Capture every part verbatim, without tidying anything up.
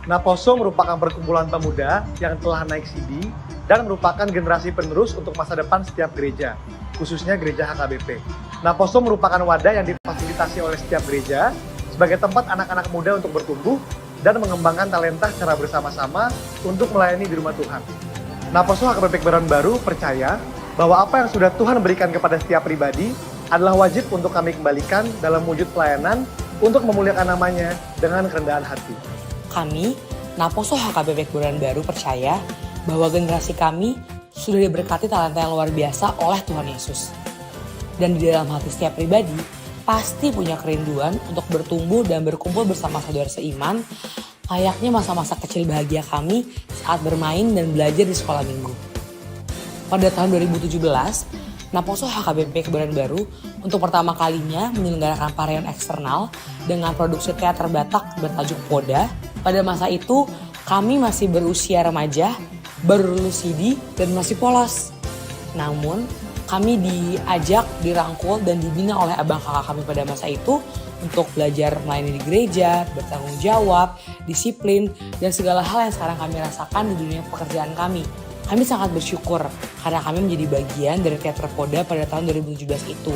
Naposo merupakan perkumpulan pemuda yang telah naik sidi dan merupakan generasi penerus untuk masa depan setiap gereja, khususnya gereja H K B P. Naposo merupakan wadah yang difasilitasi oleh setiap gereja sebagai tempat anak-anak muda untuk bertumbuh dan mengembangkan talenta secara bersama-sama untuk melayani di rumah Tuhan. Naposo H K B P Kebayoran Baru percaya bahwa apa yang sudah Tuhan berikan kepada setiap pribadi adalah wajib untuk kami kembalikan dalam wujud pelayanan untuk memuliakan nama-Nya dengan kerendahan hati. Kami, Naposo H K B P Kebayoran Baru percaya bahwa generasi kami sudah diberkati talenta yang luar biasa oleh Tuhan Yesus. Dan di dalam hati setiap pribadi, pasti punya kerinduan untuk bertumbuh dan berkumpul bersama saudara seiman, layaknya masa-masa kecil bahagia kami saat bermain dan belajar di sekolah minggu. Pada tahun dua ribu tujuh belas, Naposo H K B P Kebayoran Baru untuk pertama kalinya menyelenggarakan pareon eksternal dengan produksi teater Batak bertajuk Poda. Pada masa itu, kami masih berusia remaja, baru lulus sidi, dan masih polos. Namun, kami diajak, dirangkul, dan dibina oleh abang kakak kami pada masa itu untuk belajar melayani di gereja, bertanggung jawab, disiplin, dan segala hal yang sekarang kami rasakan di dunia pekerjaan kami. Kami sangat bersyukur karena kami menjadi bagian dari teater Poda pada tahun dua ribu tujuh belas itu,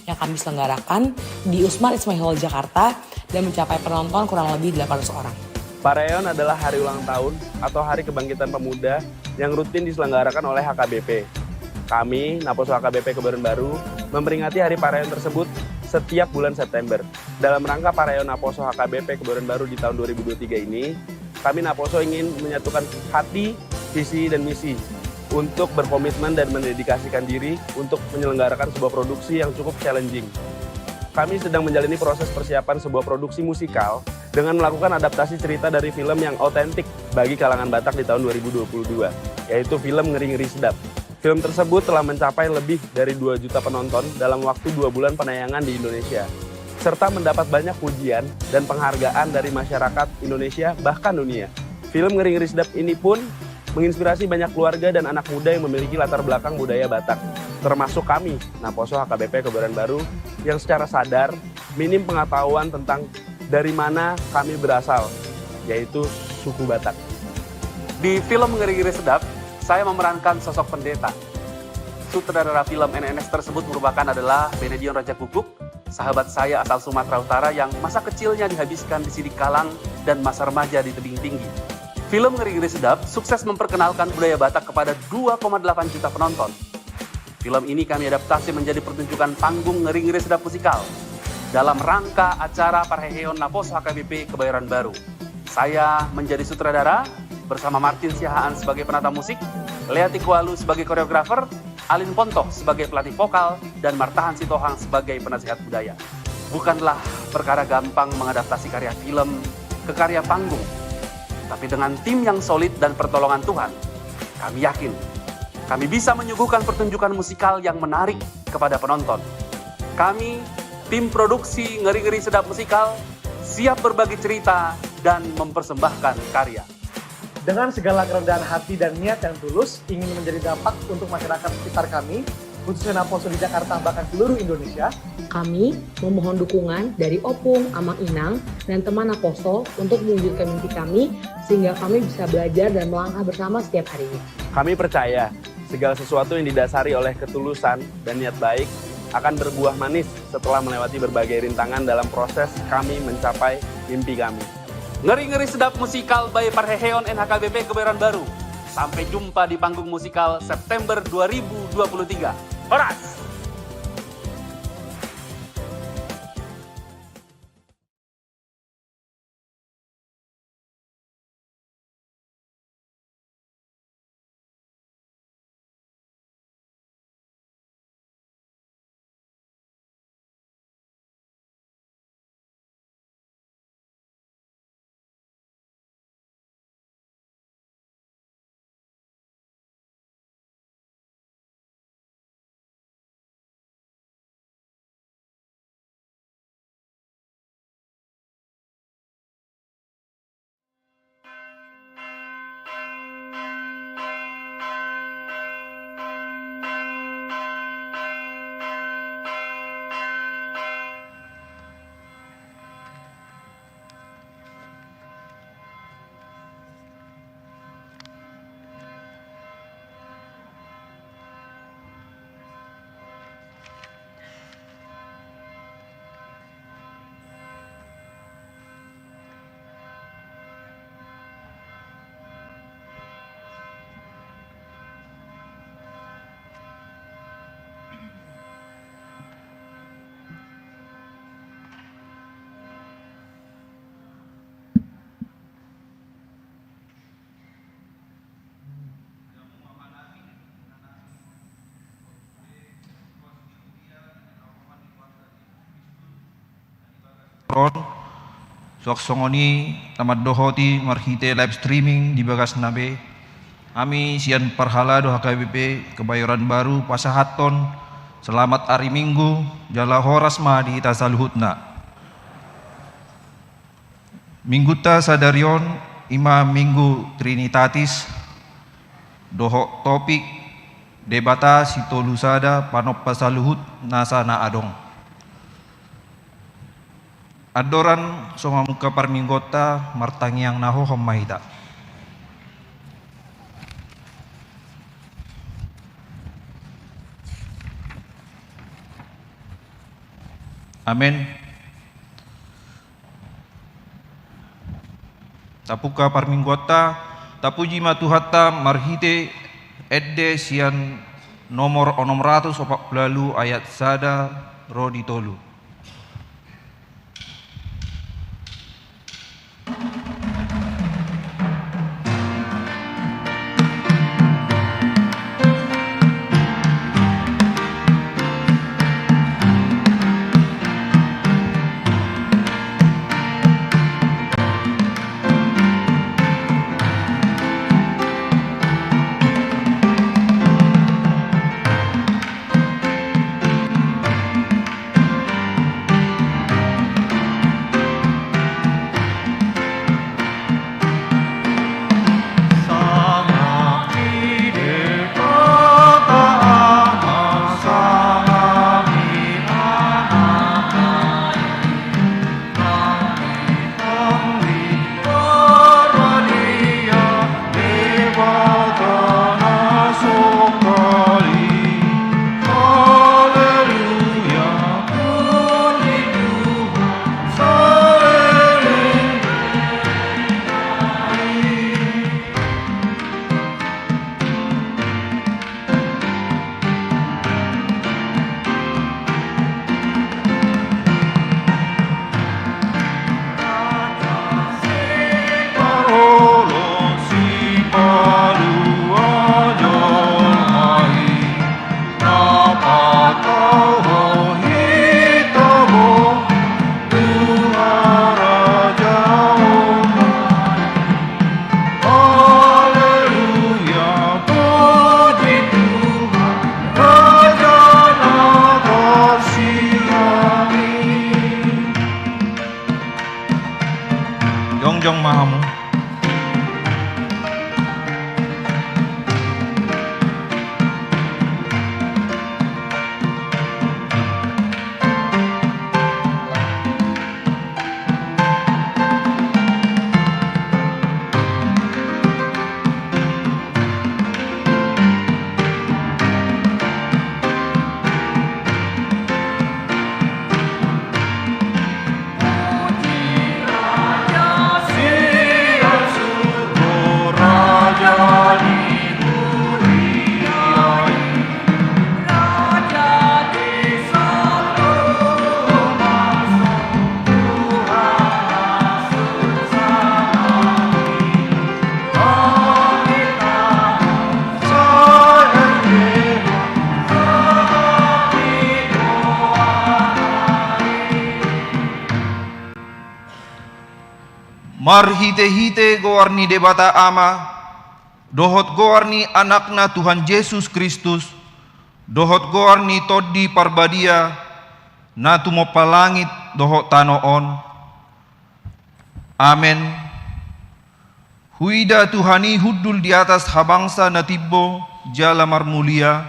yang kami selenggarakan di Usmar Ismail Hall Jakarta dan mencapai penonton kurang lebih delapan ratus orang. Pareon adalah hari ulang tahun atau hari kebangkitan pemuda yang rutin diselenggarakan oleh H K B P. Kami, Naposo H K B P Kebayoran Baru, memperingati hari pareon tersebut setiap bulan September. Dalam rangka pareon Naposo H K B P Kebayoran Baru di tahun dua ribu dua puluh tiga ini, kami Naposo ingin menyatukan hati, visi, dan misi untuk berkomitmen dan mendedikasikan diri untuk menyelenggarakan sebuah produksi yang cukup challenging. Kami sedang menjalani proses persiapan sebuah produksi musikal dengan melakukan adaptasi cerita dari film yang otentik bagi kalangan Batak di tahun dua ribu dua puluh dua, yaitu film Ngeri Ngeri Sedap. Film tersebut telah mencapai lebih dari dua juta penonton dalam waktu dua bulan penayangan di Indonesia, serta mendapat banyak pujian dan penghargaan dari masyarakat Indonesia bahkan dunia. Film Ngeri Ngeri Sedap ini pun menginspirasi banyak keluarga dan anak muda yang memiliki latar belakang budaya Batak, termasuk kami, Naposo H K B P Kebayoran Baru, yang secara sadar minim pengetahuan tentang dari mana kami berasal, yaitu suku Batak. Di film Ngeri Ngeri Sedap, saya memerankan sosok pendeta. Sutradara film N N S tersebut merupakan adalah Benedion Raja Guguk, sahabat saya asal Sumatera Utara yang masa kecilnya dihabiskan di Sidikalang dan masa remaja di Tebing Tinggi. Film Ngeri Ngeri Sedap sukses memperkenalkan budaya Batak kepada dua koma delapan juta penonton. Film ini kami adaptasi menjadi pertunjukan panggung Ngeri Ngeri Sedap Musikal dalam rangka acara parheheon Naposo H K B P Kebayoran Baru. Saya menjadi sutradara bersama Martin Siahaan sebagai penata musik, Lea Tikualu sebagai koreografer, Alin Pontoh sebagai pelatih vokal, dan Martahan Sitohang sebagai penasihat budaya. Bukanlah perkara gampang mengadaptasi karya film ke karya panggung. Tapi dengan tim yang solid dan pertolongan Tuhan, kami yakin kami bisa menyuguhkan pertunjukan musikal yang menarik kepada penonton. Kami, tim produksi Ngeri Ngeri Sedap Musikal, siap berbagi cerita dan mempersembahkan karya. Dengan segala kerendahan hati dan niat yang tulus ingin menjadi dampak untuk masyarakat sekitar kami, khususnya Naposo di Jakarta bahkan seluruh Indonesia, kami memohon dukungan dari Opung, Amang Inang, dan teman Naposo untuk mewujudkan mimpi kami, sehingga kami bisa belajar dan melangkah bersama setiap harinya. Kami percaya segala sesuatu yang didasari oleh ketulusan dan niat baik akan berbuah manis setelah melewati berbagai rintangan dalam proses kami mencapai mimpi kami. Ngeri Ngeri Sedap Musikal by Parheheon N H K B P Kebayoran Baru. Sampai jumpa di panggung musikal September dua ribu dua puluh tiga. Horas! on, suang songon i na mandohoti marhite live streaming di bagasna be. Hami sian parhalado H K B P Kebayoran Baru pasahathon selamat ari Minggu, jala horas ma di hita saluhutna. Minggunta sadari on i ma Minggu Trinitatis, dohot topik Debata Sitolu Sada panompa saluhut nasa na adong. Andorang so mamungka parmingguonta, martangiang na hohom ma hita. Amen. Tapungka parmingguonta, tapuji ma Tuhanta marhite ende sian nomor onom ratus opat pulu ualu ayat sada ro di tolu. Haleluya, puji Tuhan, Raja na tarsilang i. Jongjong ma hamu. Marhitehite goar ni Debata Ama, dohot goar ni Anakna Tuhan Jesus Kristus, dohot goar ni Tondi Parbadia, na tumompa langit dohot tano on. Amen. Huida Tuhan i hundul di atas habangsa na timbo jala marmulia,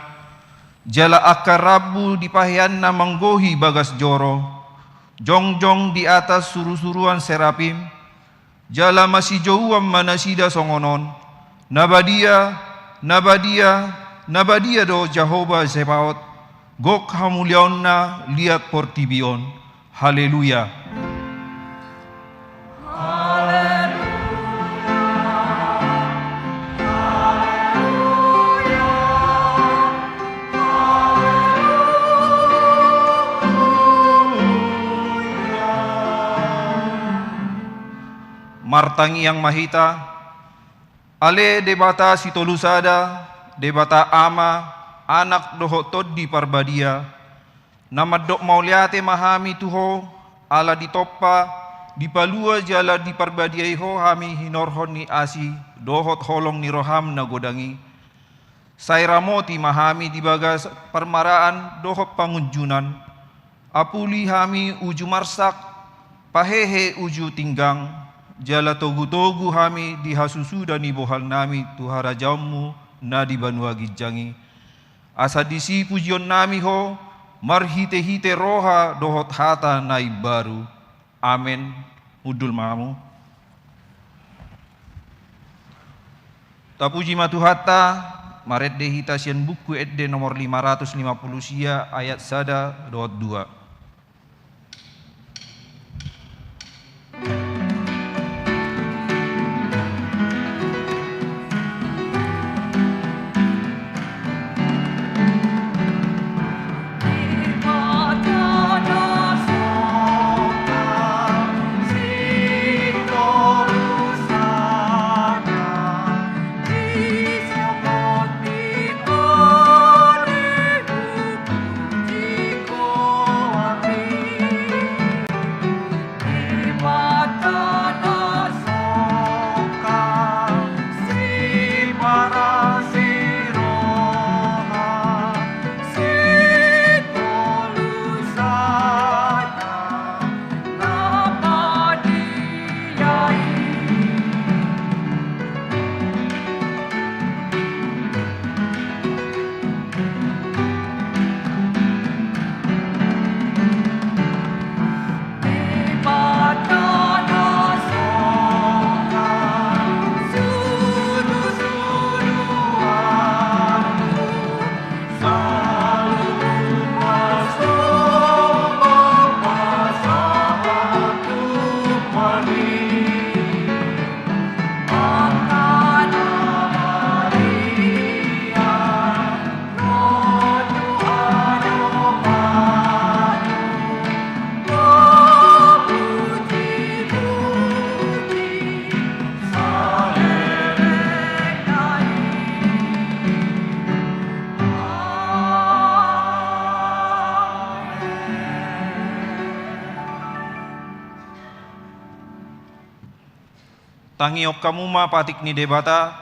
jala angka rambu di paheanna manggohi bagas joro, jongjong di atas surusuruan serapim, jala masijouan ma nasida songon on: Na badia, na badia, na badia do Jahowa Zebaot, gok hamuliaonna liat portibi on. Haleluya. Martangiang ma hita. Ale Debata Sitolu Sada, Debata Ama, Anak dohot Tondi Parbadia, na mandok mauliate ma hami tu Ho, ala ditompa, dipalua jala diparbadiai Ho hami hinorhon ni asi dohot holong ni roham na godang i. Sai ramoti ma hami di bagas parmaraan dohot pangunjunan, apuli hami uju marsak, pahehe uju tinggang, jala togutogu hami di hasusuda ni bohalnami tu harajaonmu na di banua ginjang i. Asa disi pujionnami Ho marhitehite roha dohot hata na imbaru. Amen. Hundul ma hamu. Tapuji ma Tuhanta, marende hita sian Buku Ende nomor lima ratus lima puluh sia, ayat sada dohot dua. Tangihon hamu ma patik ni Debata,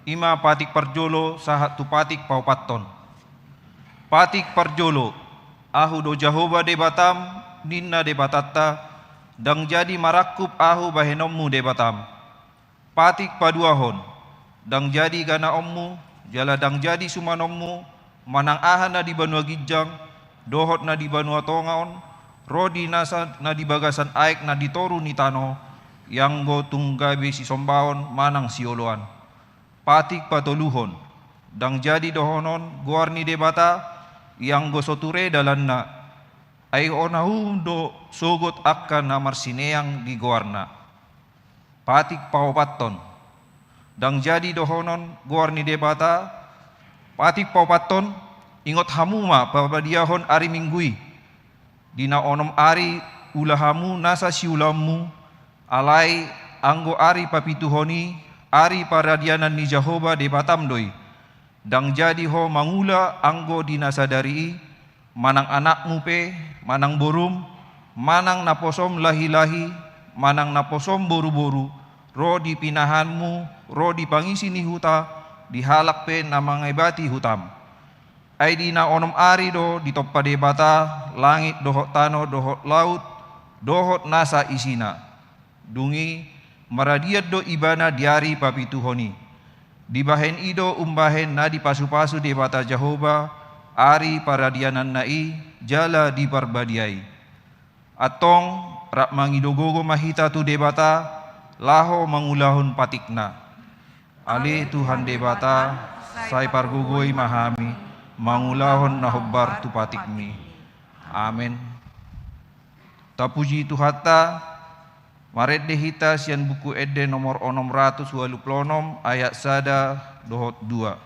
i ma patik parjolo sahat tu patik paopathon. Patik parjolo, Ahu do Jahowa Debatam, ninna Debatanta, ndang jadi marangkup Ahu bahenonmu Debatam. Patik paduahon, ndang jadi ganaonmu, jala ndang jadi sumanonmu, manang aha na di banua ginjang, dohot na di banua tonga on, ro di nasa na di bagasan aek na di toru ni tano, ianggo tung gabe sisombaon manang sioloan. Patik patoluhon, ndang jadi dohonon goar ni Debata, ianggo so ture dalanna, ai on uhum do sogot angka na marsineang di goarna. Patik paopathon, ndang jadi dohonon goar ni Debata. Patik paopathon, ingot hamu ma pabadiahon ari Minggu i. Di na onom ari ula hamu nasa siulaonmu, alai anggo ari papituhon i, ari paradianan ni Jahowa Debatam do i. Ndang jadi ho mangula anggo di na sadari i, manang anakmu pe, manang borum, manang naposom lahilahi, manang naposom boruboru, ro di pinahanmu, ro di pangisi ni huta, di halak pe na mangebati hutam. Ai di na onom ari do ditompa Debata langit dohot tano dohot laut dohot nasa isina. Dung i maradian do Ibana di ari papituhon i. Dibahen i do umbahen na dipasupasu Debata Jahowa ari paradiananna i jala diparbadiai. Antong, rap mangido gogo ma hita tu Debata, laho mangulahon patikna. Ale Tuhan Debata, sai pargogoi ma hami mangulahon na hombar tu patikmi. Amen. Tapuji Tuhanta, marende hita sian Buku Ende nomor onom ratus ualu pulu onom, ayat sada dohot dua.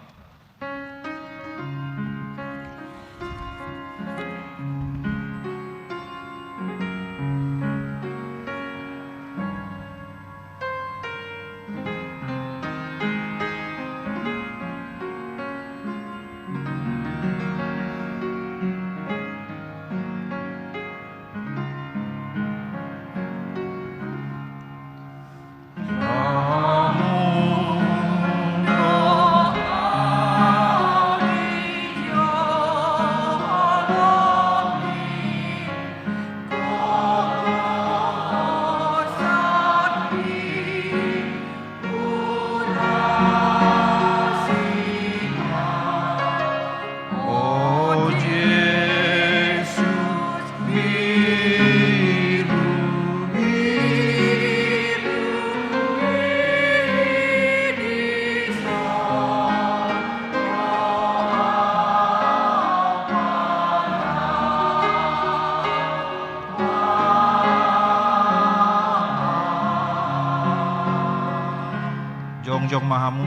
Tong ma hamu.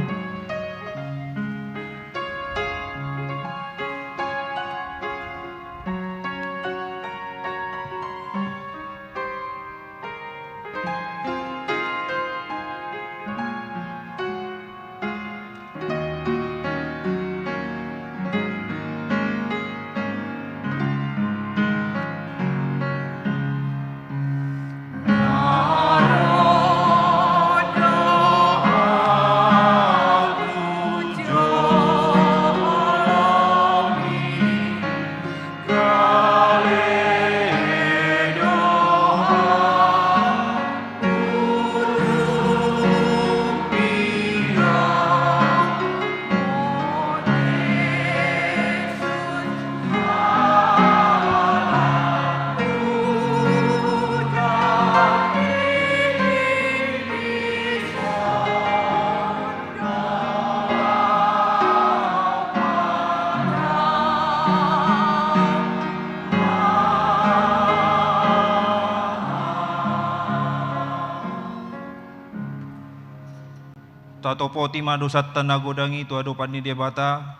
Tatopoti ma dosanta na godang i tu adopan ni Debata,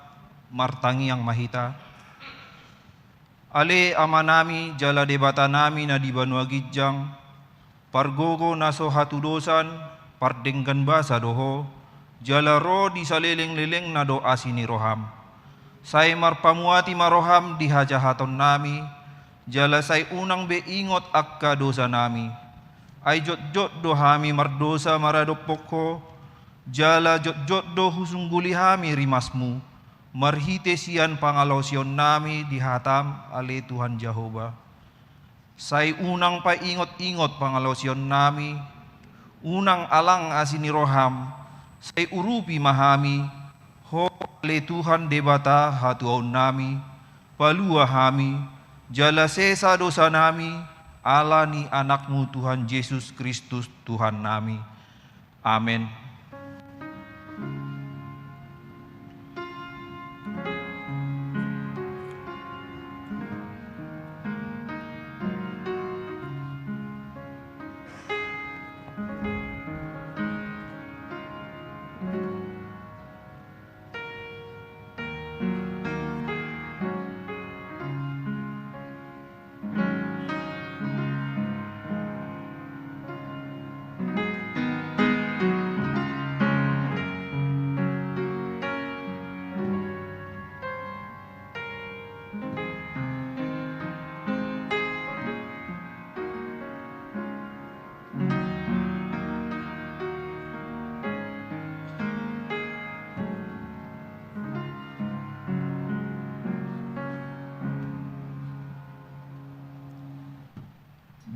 martangiang ma hita. Ale Amanami jala Debatanami na di banua ginjang, pargogo na so hatudosan, pardenggan basa do Ho, jala ro di salelenglelengna do asi ni roham. Sai marpamuati ma roham di hajahatonnami, jala sai unang be ingot angka dosanami. Ai jotjot do hami mardosa maradophon Ho, jala jotjot do husungguli hami rimasmu, marhite sian pangalaosionnami di hatam, ale Tuhan Jahowa. Sai unang paingotingot pangalaosionnami, unang alang asi ni roham, sai urupi ma hami, Ho ale Tuhan Debata hatuaonnami, palua hami, jala sesa dosanami, ala ni Anakmu Tuhan Jesus Kristus Tuhannami. Amen.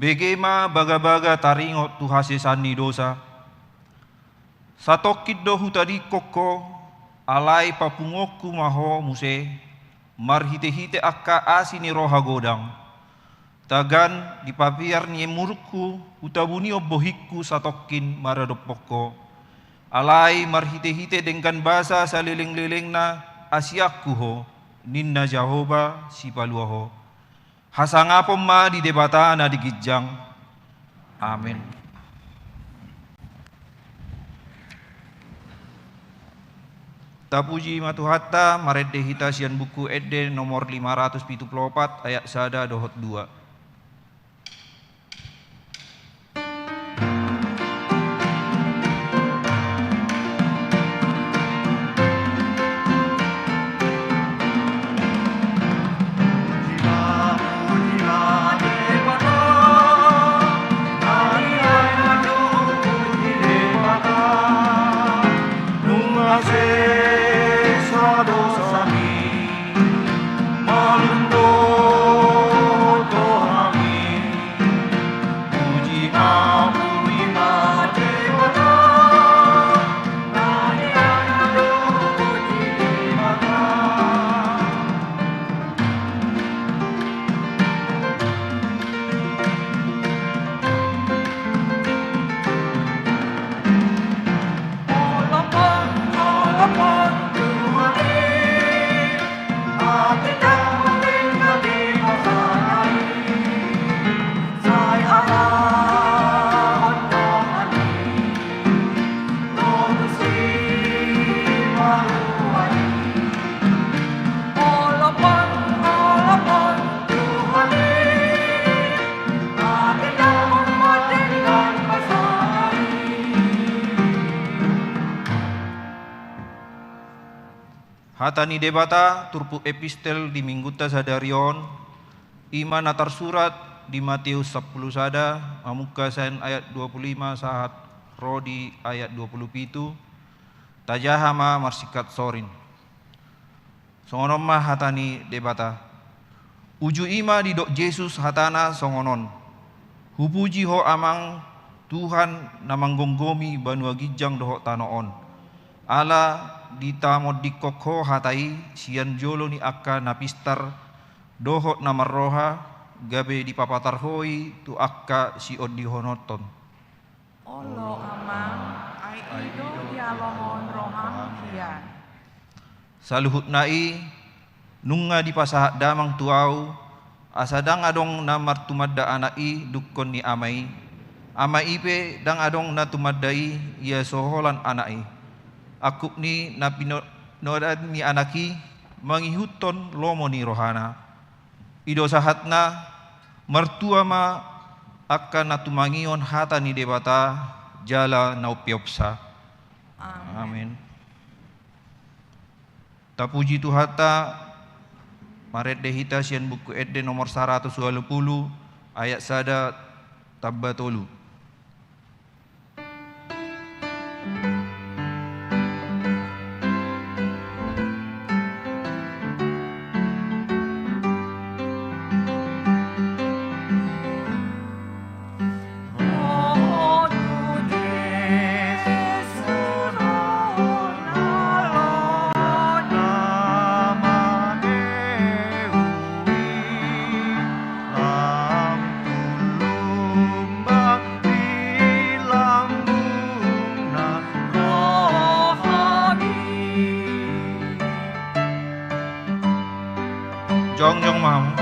Bege ma bagabaga taringot tu hasesaan ni dosa. Satongkin do hutadingkon Ho, alai papunguonku ma Ho muse, marhitehite angka asi ni roha godang. Tagan di papear ni emurungku, hutabunihon bohingku satongkin maradophon Ho. Alai marhitehite denggan basa salelenglelengna, asianku Ho, ninna Jahowa Sipalua Ho. Hasangapon ma di Debata na di ginjang. Amen. Tapuji ma Tuhanta, marende hita sian Buku Ende nomor lima ratus pitu pulu opat, ayat sada dohot dua. Hata ni Debata turpuk epistel di Minggunta sadari on, i ma na tarsurat di Mateus sampulu sada, mamungka sian ayat dua pulu lima sahat ro di ayat dua pulu pitu. Tajaha ma marsingkat sorin. Songon on ma hata ni Debata. Uju i ma didok Jesus hatana songon on: Hupuji Ho Amang, Tuhan na manggomgomi banua ginjang dohot tano on. Ala ditamondingkon Ho hata i sian jolo ni angka na pistar dohot na marroha, gabe dipapatar Ho i tu angka siondihononton. Olo Amang, ai i do dialomohon roham hian. Saluhutna i nunga dipasahat Damang tu ahu, asa ndang adong na martumanda Anak i dungkon ni Ama i. Ama i pe ndang adong na tumanda i, ia so holan Anak i. Angkup ni na pinoda ni Anak i mangihuthon lomo ni rohana. I do sahatna, martua ma angka na tumangihon hata ni Debata jala na umpeopsa. Amen. Amen. Tapuji Tuhanta, marende hita sian Buku Ende nomor saratus ualu pulu, ayat sada tamba tolu. Lam tu lumbang di lambungna rohami. Jongjong ma hamu.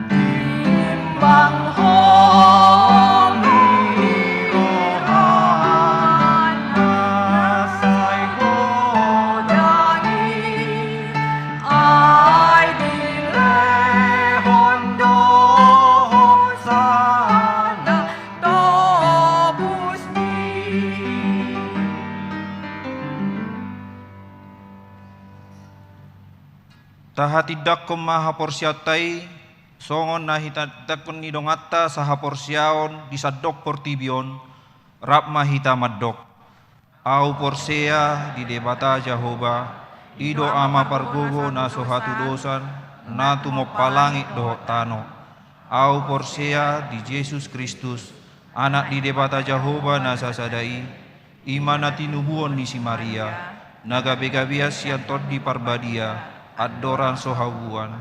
Timbang holi rohana sai godang i, ai dilehon do hosana tobusmi. Tahatindangkon ma haporseaonta i, songon na hinatindangkon ni donganta sahaporseaon di sandok portibi on, rap ma hita mandok. Ahu porsea di Debata Jahowa, i do Ama pargogo na so hatudosan, na tumompa langit dohot tano. Ahu porsea di Jesus Kristus, Anak ni Debata Jahowa na sasada i, i ma na tinubuhon ni si Maria, na gabegabean sian Tondi Parbadia, andorang so habuan.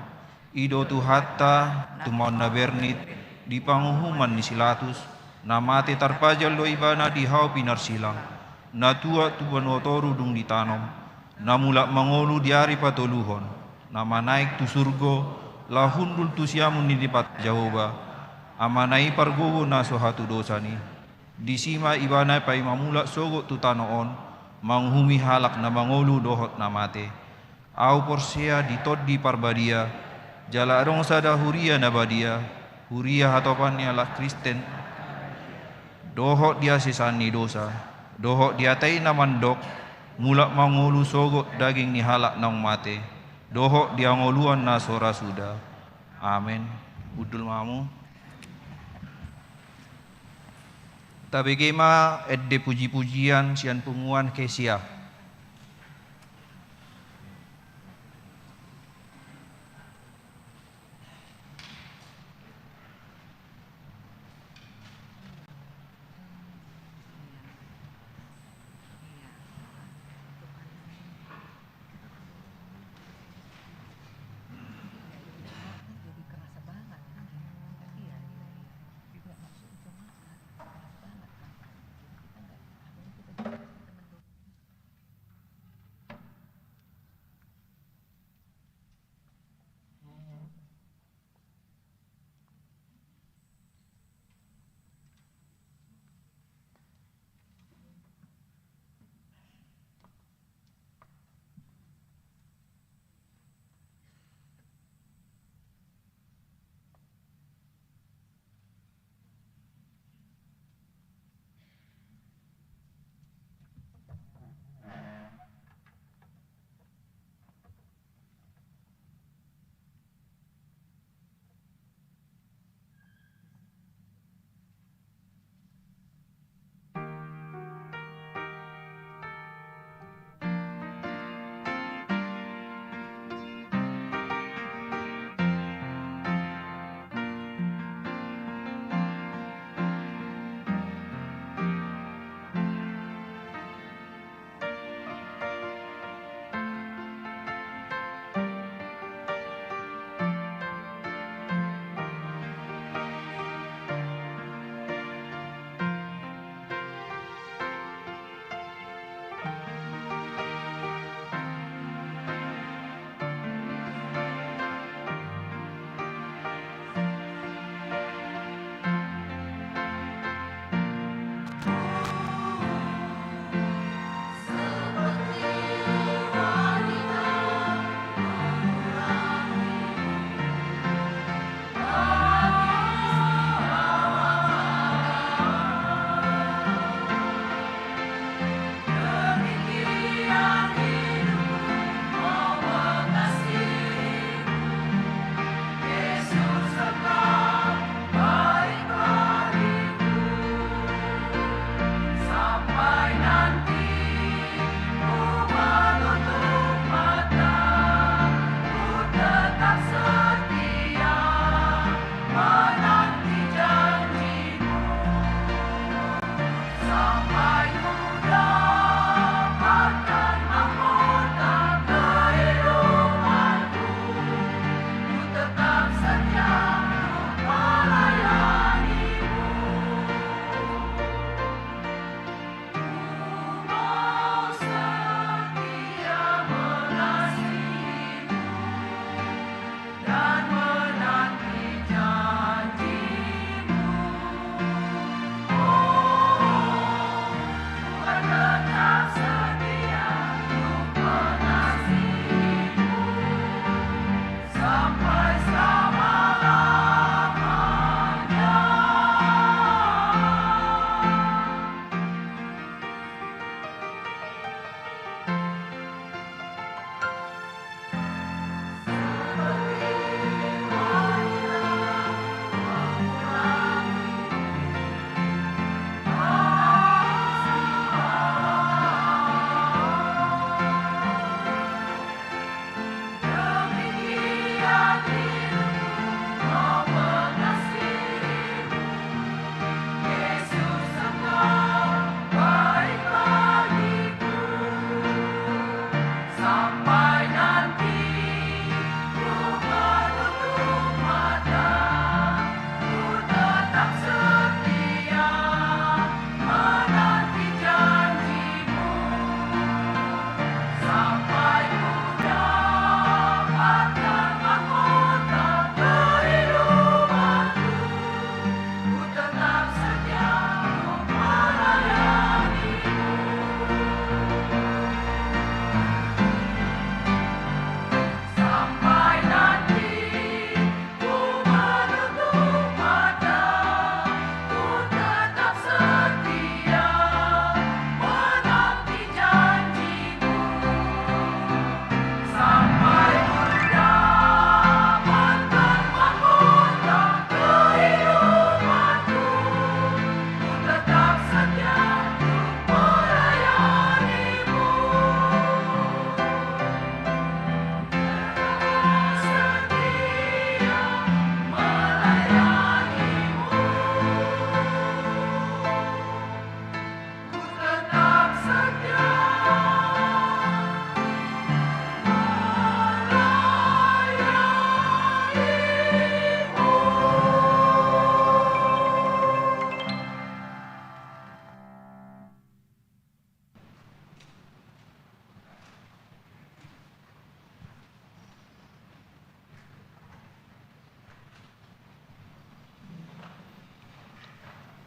I do Tuhanta, tumaon na bernit, di panguhuman ni si Latus, na mate tarpajal do ibana di hau pinarsilang, na tuat tu banua toru dung ditanom, na mulak mangolu di ari patoluhon, na manaek tu surgo, laho hundul tu siamun ni Debata Jahowa, Amana i pargogo na so hatudosan i. Disi ma ibana paima mulak sogot tu tano on, manguhumi halak na mangolu dohot na mate. Ahu porsea di Tondi Parbadia, jala adong sada huria na badia, huria hatopan ni halak Kristen, dohot di hasesaan ni dosa, dohot di hata i na mandok, mulak mangolu sogot daging ni halak naung mate, dohot di hangoluan na so ra suda. Amen. Hundul ma hamu. Tabege ma ende pujipujian sian punguan Kesia.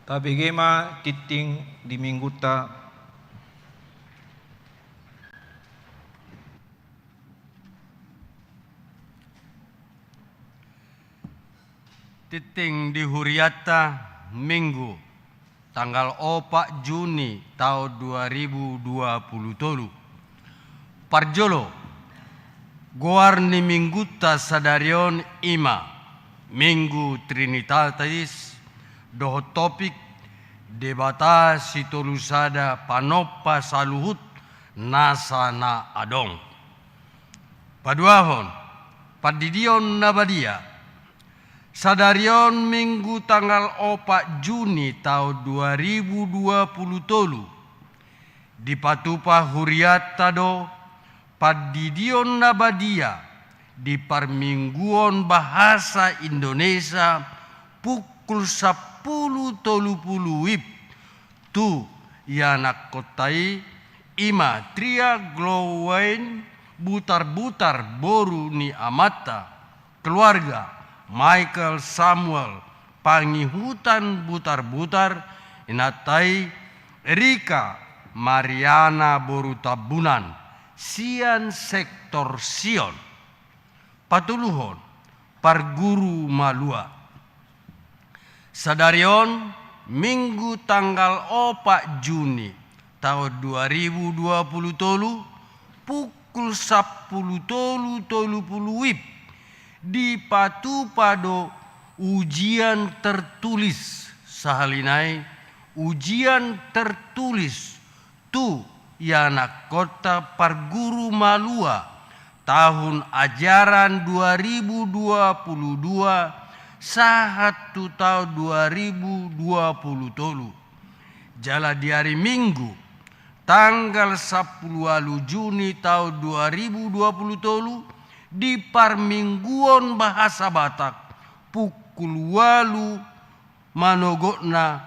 Tabege ma tingting di minggunta. Tingting di hurianta, Minggu, tanggal opat Juni taon dua ribu dua puluh tolu. Parjolo, goar ni minggunta sadari on i ma Minggu Trinitatis, dohot topik Debata Sitolusada panompa saluhut nasa na adong. Paduahon, Pandidion na Badia. Sadari on Minggu tanggal opat Juni taon dua ribu dua puluh tolu, dipatupa hurianta do Pandidion na Badia di parmingguon bahasa Indonesia pukul sampulu tolu pulu wib tu ianakkonta i, i ma Tria Glowain Butarbutar boru ni amanta, keluarga Michael Samuel Pangihutan Butarbutar, inanta i Rika Mariana boru Tambunan, sian sektor Sion. Patoluhon, Parguru Malua. Sadari on Minggu tanggal opat Juni taon dua ribu dua puluh tolu, pukul sampulu tolu tolu pulu wib, dipatupa do ujian tertulis, sahali nai ujian tertulis tu ianakkonta Parguru Malua tahun ajaran dua ribu dua puluh dua sahat tu taon dua ribu dua puluh tolu. Jala di ari Minggu, tanggal sampulu ualu Juni taon dua ribu dua puluh tolu, di parmingguon bahasa Batak, pukul ualu manogotna,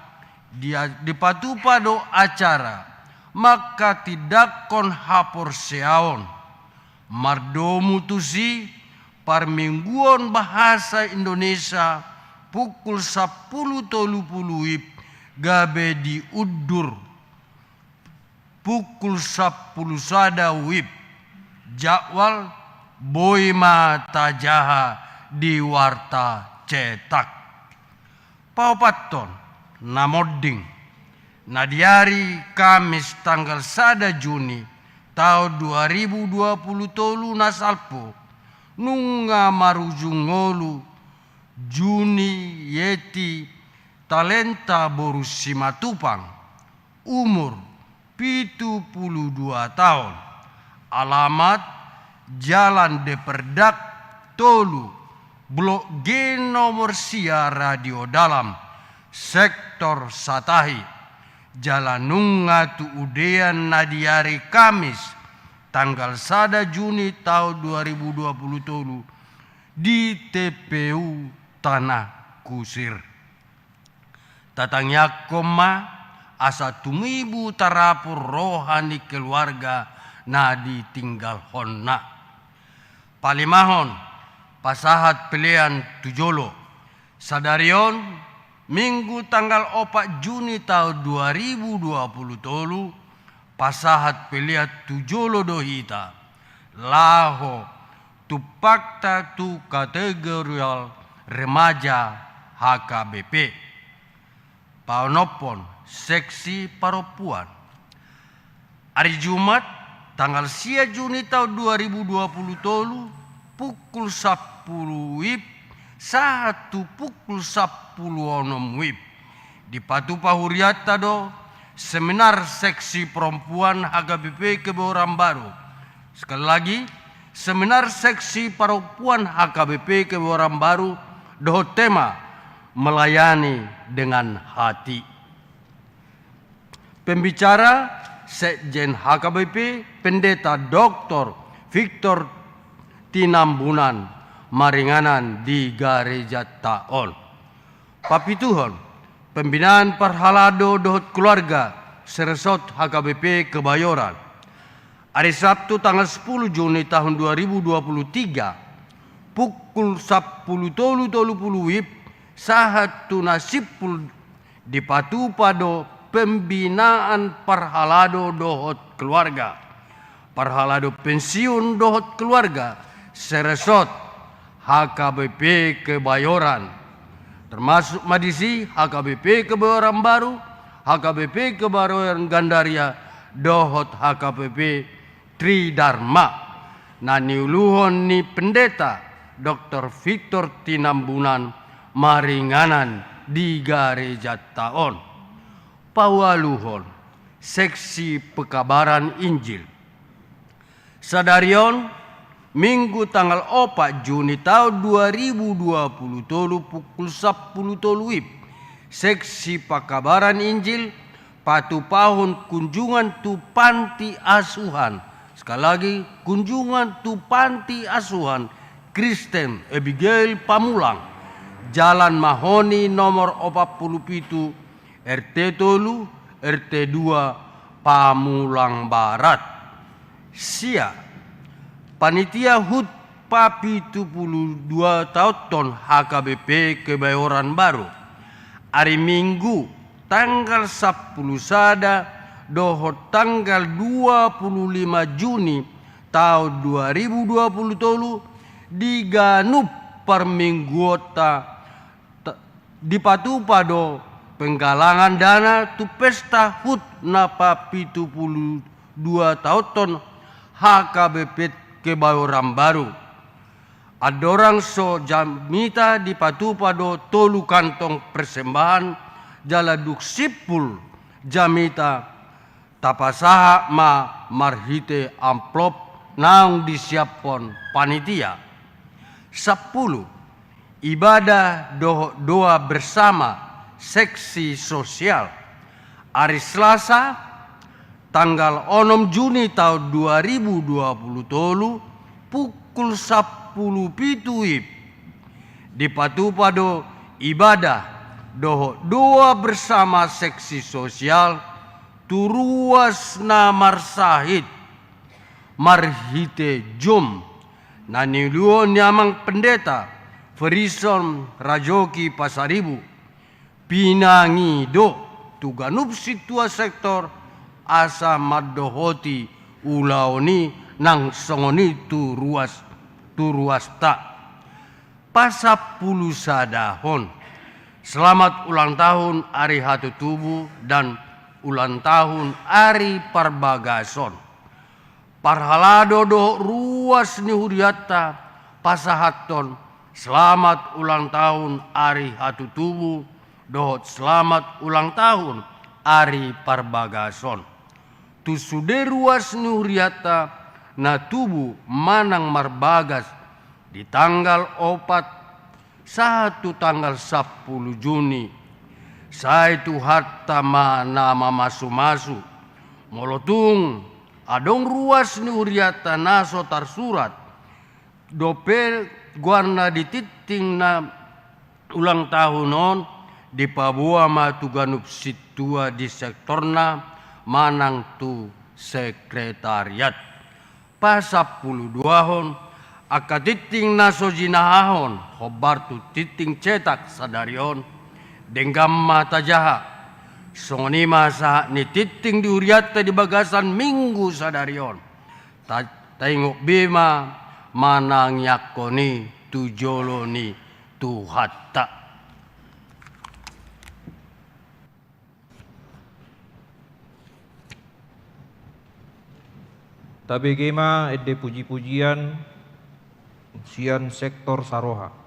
dia-, dipatupa do acara manghatindanghon haporseaon. Mardomu tusi, parmingguon bahasa Indonesia pukul sampulu tolu pulu wib gabe diundur pukul sampulu sada wib. Jadwal boi ma tajaha di warta cetak. Paopathon, na monding. Na di ari Kamis tanggal sada Juni taon dua ribu dua puluh tolu na salpu, nunga marujung ngolu Juni Yeti Talenta boru Simatupang, umur pitu pulu dua taon, alamat Jalan Deperdak tolu, Blok G nomor sia, Radio Dalam, sektor Satahi. Jala nunga tuudean na di ari Kamis tanggal sada Juni taon dua ribu dua puluh tolu di T P U Tanah Kusir. Tatangiangkon ma asa tumibu tarapul roha ni keluarga na ditinggalhonna. Palimahon, pasahat pelean tu jolo. Sadari on, Minggu tanggal opat Juni taon dua ribu dua puluh tolu, pasahat pelean tu jolo do hita laho tumpakta tu kategorial remaja H K B P. Paonomhon, seksi parompuan. Ari Jumat, tanggal sia Juni taon dua ribu dua puluh tolu, pukul sampulu wib sahat tu pukul sampulu onom wib, dipatupa hurianta do seminar seksi perempuan H K B P Kebayoran Baru. Sekali lagi, seminar seksi perempuan H K B P Kebayoran Baru dohot tema melayani dengan hati. Pembicara, Sekjen H K B P, Pendeta Doktor Victor Tinambunan, maringanan di garejanta on. Papituhon, pembinaan parhalado dohot keluarga seresort H K B P Kebayoran. Ari Sabtu tanggal sepuluh Juni tahun dua ribu dua puluh tiga, pukul sampulu tolu tolu pulu wib sahat tu na simpul Dipatupa do pembinaan parhalado dohot keluarga, parhalado pensiun dohot keluarga, seresot H K B P Kebayoran, termasuk ma disi H K B P Kebayoran Baru, H K B P Kebayoran Gandaria, dohot H K B P Tridharma, na niuluhon ni Pendeta Doktor Victor Tinambunan maringanan di garejanta on. Paualuhon, seksi pekabaran Injil. Sadari on, Minggu tanggal opat Juni taon dua ribu dua puluh tolu pukul sampulu tolu wib, seksi pekabaran Injil, patupahon kunjungan tu panti asuhan. Sekali lagi, kunjungan tu panti asuhan Kristen Abigail Pamulang, Jalan Mahoni nomor opat pulu pitu, R T tolu, R T dua, Pamulang Barat. Sia, panitia hut papitupulu dua taonhon H K B P Kebayoran Baru. Ari Minggu, tanggal sampulu sada dohot tanggal dua pulu lima Juni taon dua ribu dua pulu tolu, di ganup parmingguonta, ta-, dipatupa do penggalangan dana tu pesta hut na papitupulu dua taonhon H K B P Kebayoran Baru. Andorang so jamita dipatupa do tolu kantong persembahan, jala dung simpul jamita tapasahat ma marhite amplop naung disiaphon panitia. Sampulu, ibadah dohot doa bersama seksi sosial. Ari Selasa, tanggal onom Juni taon dua ribu dua pulu tolu, pukul sampulu pitu wib, dipatupa do ibadah dohot doa bersama seksi sosial tu ruas na marsahit marhite Zoom, na niuluhon ni Amang Pendeta Ferison Rajoki Pasaribu. Pinangido tu ganup sintua sektor asa mandohoti ulaon i nang songon i tu ruas, tu ruasta. Pasampulu sadahon, selamat ulang tahun ari hatutubu dan ulang tahun ari parbagason. Parhalado dohot ruas ni hurianta pasahathon selamat ulang tahun ari hatutubu dohot selamat ulang tahun ari parbagason tu sude ruas ni hurianta na tubu manang marbagas di tanggal opat sahat tu tanggal sampulu Juni. Sai Tuhanta ma na mamasumasu. Molo tung adong ruas ni hurianta na so tarsurat dope goarna di tingting na ulang tahun on, dipaboa ma tu ganup sintua di sektorna manang tu sekretariat. Pasampulu duahon, angka tingting na so jinahahon hombar tu tingting cetak sadari on, denggan ma tajaha. Songon i ma sahat ni tingting di hurianta di bagasan Minggu sadari on. Ta-, taingot be ma manangiangkon i tu jolo ni Tuhanta. Tabege ma ende puji-pujian sian sektor Saroha.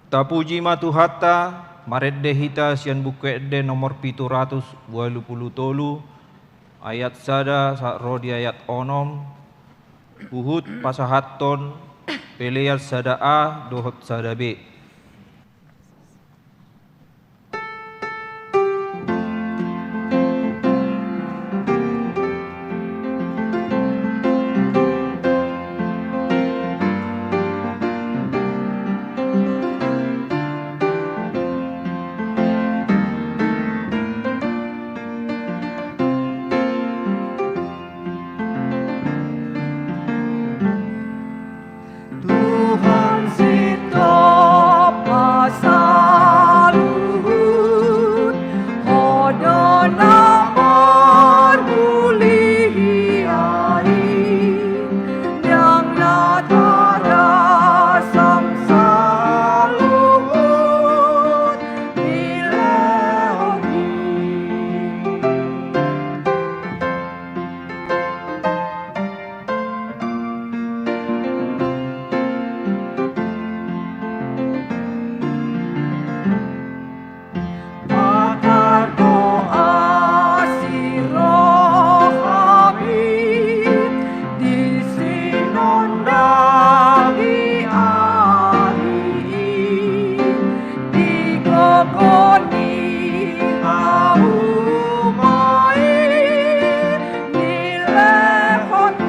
Tapuji ma Tuhanta, marende hita sian Buku Ende nomor pitu ratus ualu pulu tolu, ayat sada sa-, ro di ayat onom, huhut pasahathon pelean sada A dohot sada B. Tuhan sintong Goni hau ma i nilehon i.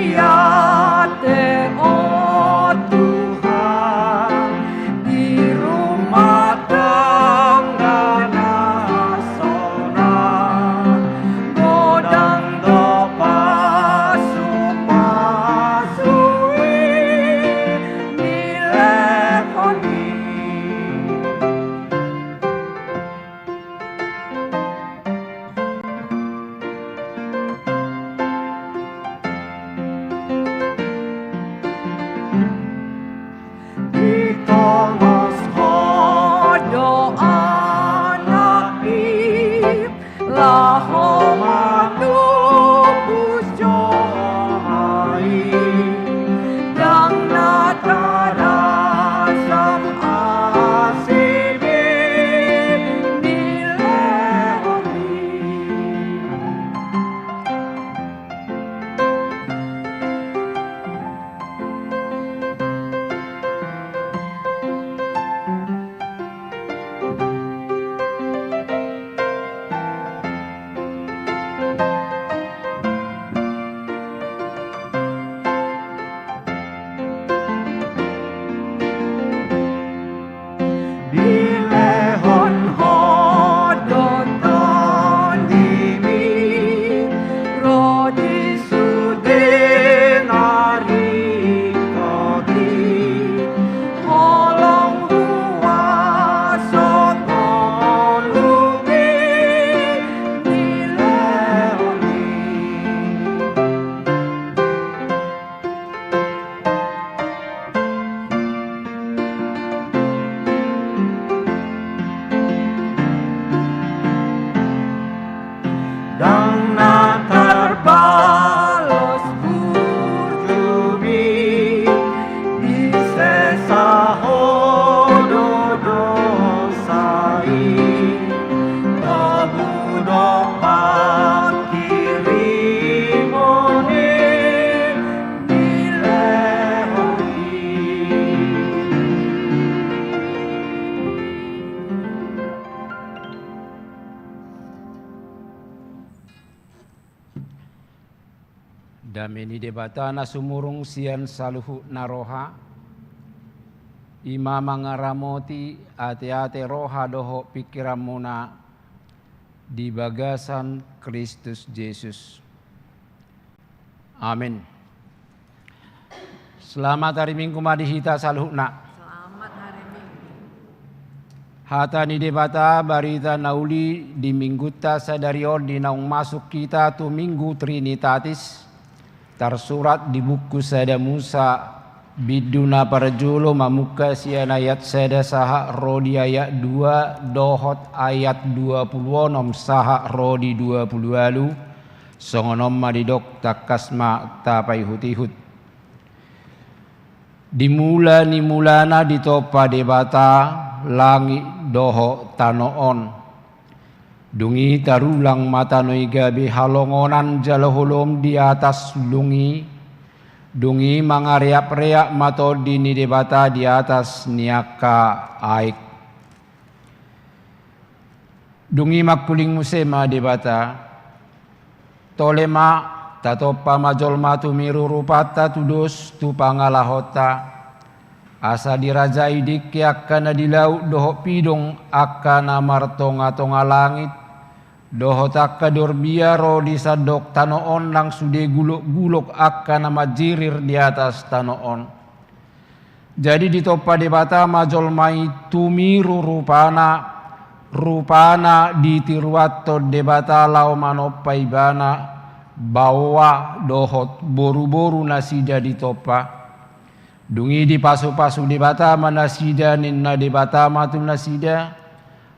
Mauliate, o Tuhan, di rumah tangga na sonang, godang do pasupasu i nilehon i. Ditongos Ho do Anak i laho manobus jolma i, ndang na tadasam asi be nilehon i. Dilehon Ho do TondiMi ro di sude na ringkot i, holong, huaso, ngolu be nilehon i. Ndang na tarbalos burjuMi disesa Ho do dosa i, tobu do panghirimon i nilehon i. Dame ni Debata na sumurung sian saluhutna roha, i ma mangaramoti ateate roha dohot pingkiranmuna di bagasan Kristus Jesus. Amen. Selamat hari Minggu ma di hita saluhutna. Selamat hari Minggu. Hata ni Debata, barita na uli di Minggunta sadari on di naung masuk hita tu Minggu Trinitatis, tarsurat di buku Sada Musa, bindu na parjolo mamungka sian ayat sada sahat ro di ayat dua dohot ayat dua pulu onom sahat ro di dua pulu ualu. Songon on ma didok, tangkas ma tapaihutihut. Di mula ni mulana ditompa Debata langit dohot tano on. Dung i tarulang ma tano i gabe halongonan jala holom di atas dung i. Dung i mangareapreap ma Tondi ni Debata di atas ni angka aek. Dung i mangkuling muse ma Debata, tole ma, tatompa ma jolma tumiru rupanta tu dos tu pangalahonta, asa dirajai dengke angka na di laut dohot pidong angka na martongatonga langit, dohot angka dorbia ro di sandok tano on nang sude gulokgulok angka na manjirir di atas tano on. Jadi ditompa Debata ma jolma i tumiru rupana, rupana ditiruanhon Debata laho manompa ibana, baoa dohot boruboru nasida ditompa. Dung i dipasupasu Debata ma nasida, ninna Debata ma tu nasida,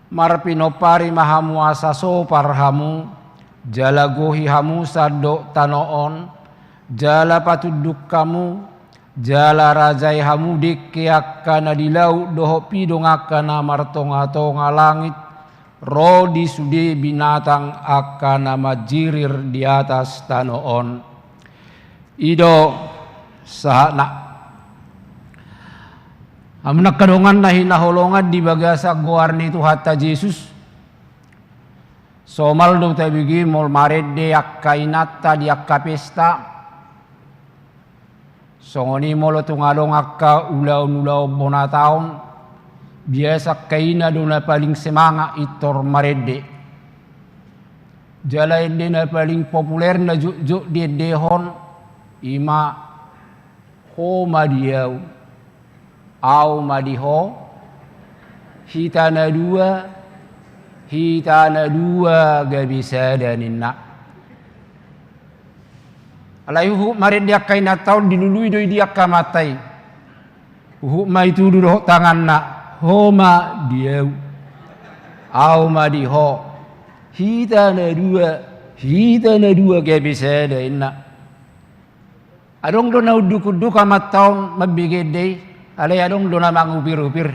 Marpinompari ma hamu asa sopar hamu, jala gohi hamu sandok tano on, jala patunduk hamu, jala rajai hamu dengke angka na di laut dohot pidong angka na martongatonga langit, ro di sude binatang angka na manjirir di atas tano on. I do sahatna. Hamu angka dongan na hinaholongan di bagasan goar ni Tuhanta Jesus, somal do tabege molo marende angka inanta di angka pesta. Songon i molo tung adong angka ulaon-ulaon bona taon, biasa angka ina do na paling semangat pintor marende. Jala ende na paling populer na jotjot diendehon, i ma: Ho ma di au, au ma di ho, hita na dua, hita na dua gabe sada, ninna. Alai huhut marende angka inanta on, dilului do i di angka amanta i. Huhut ma itudu dohot tanganna: Ho ma di au, au ma di ho, hita na dua, hita na dua gabe sada, ninna. Adong do na unduk-unduk amanta on mambege ende i, alai adong do na mangupir-upir.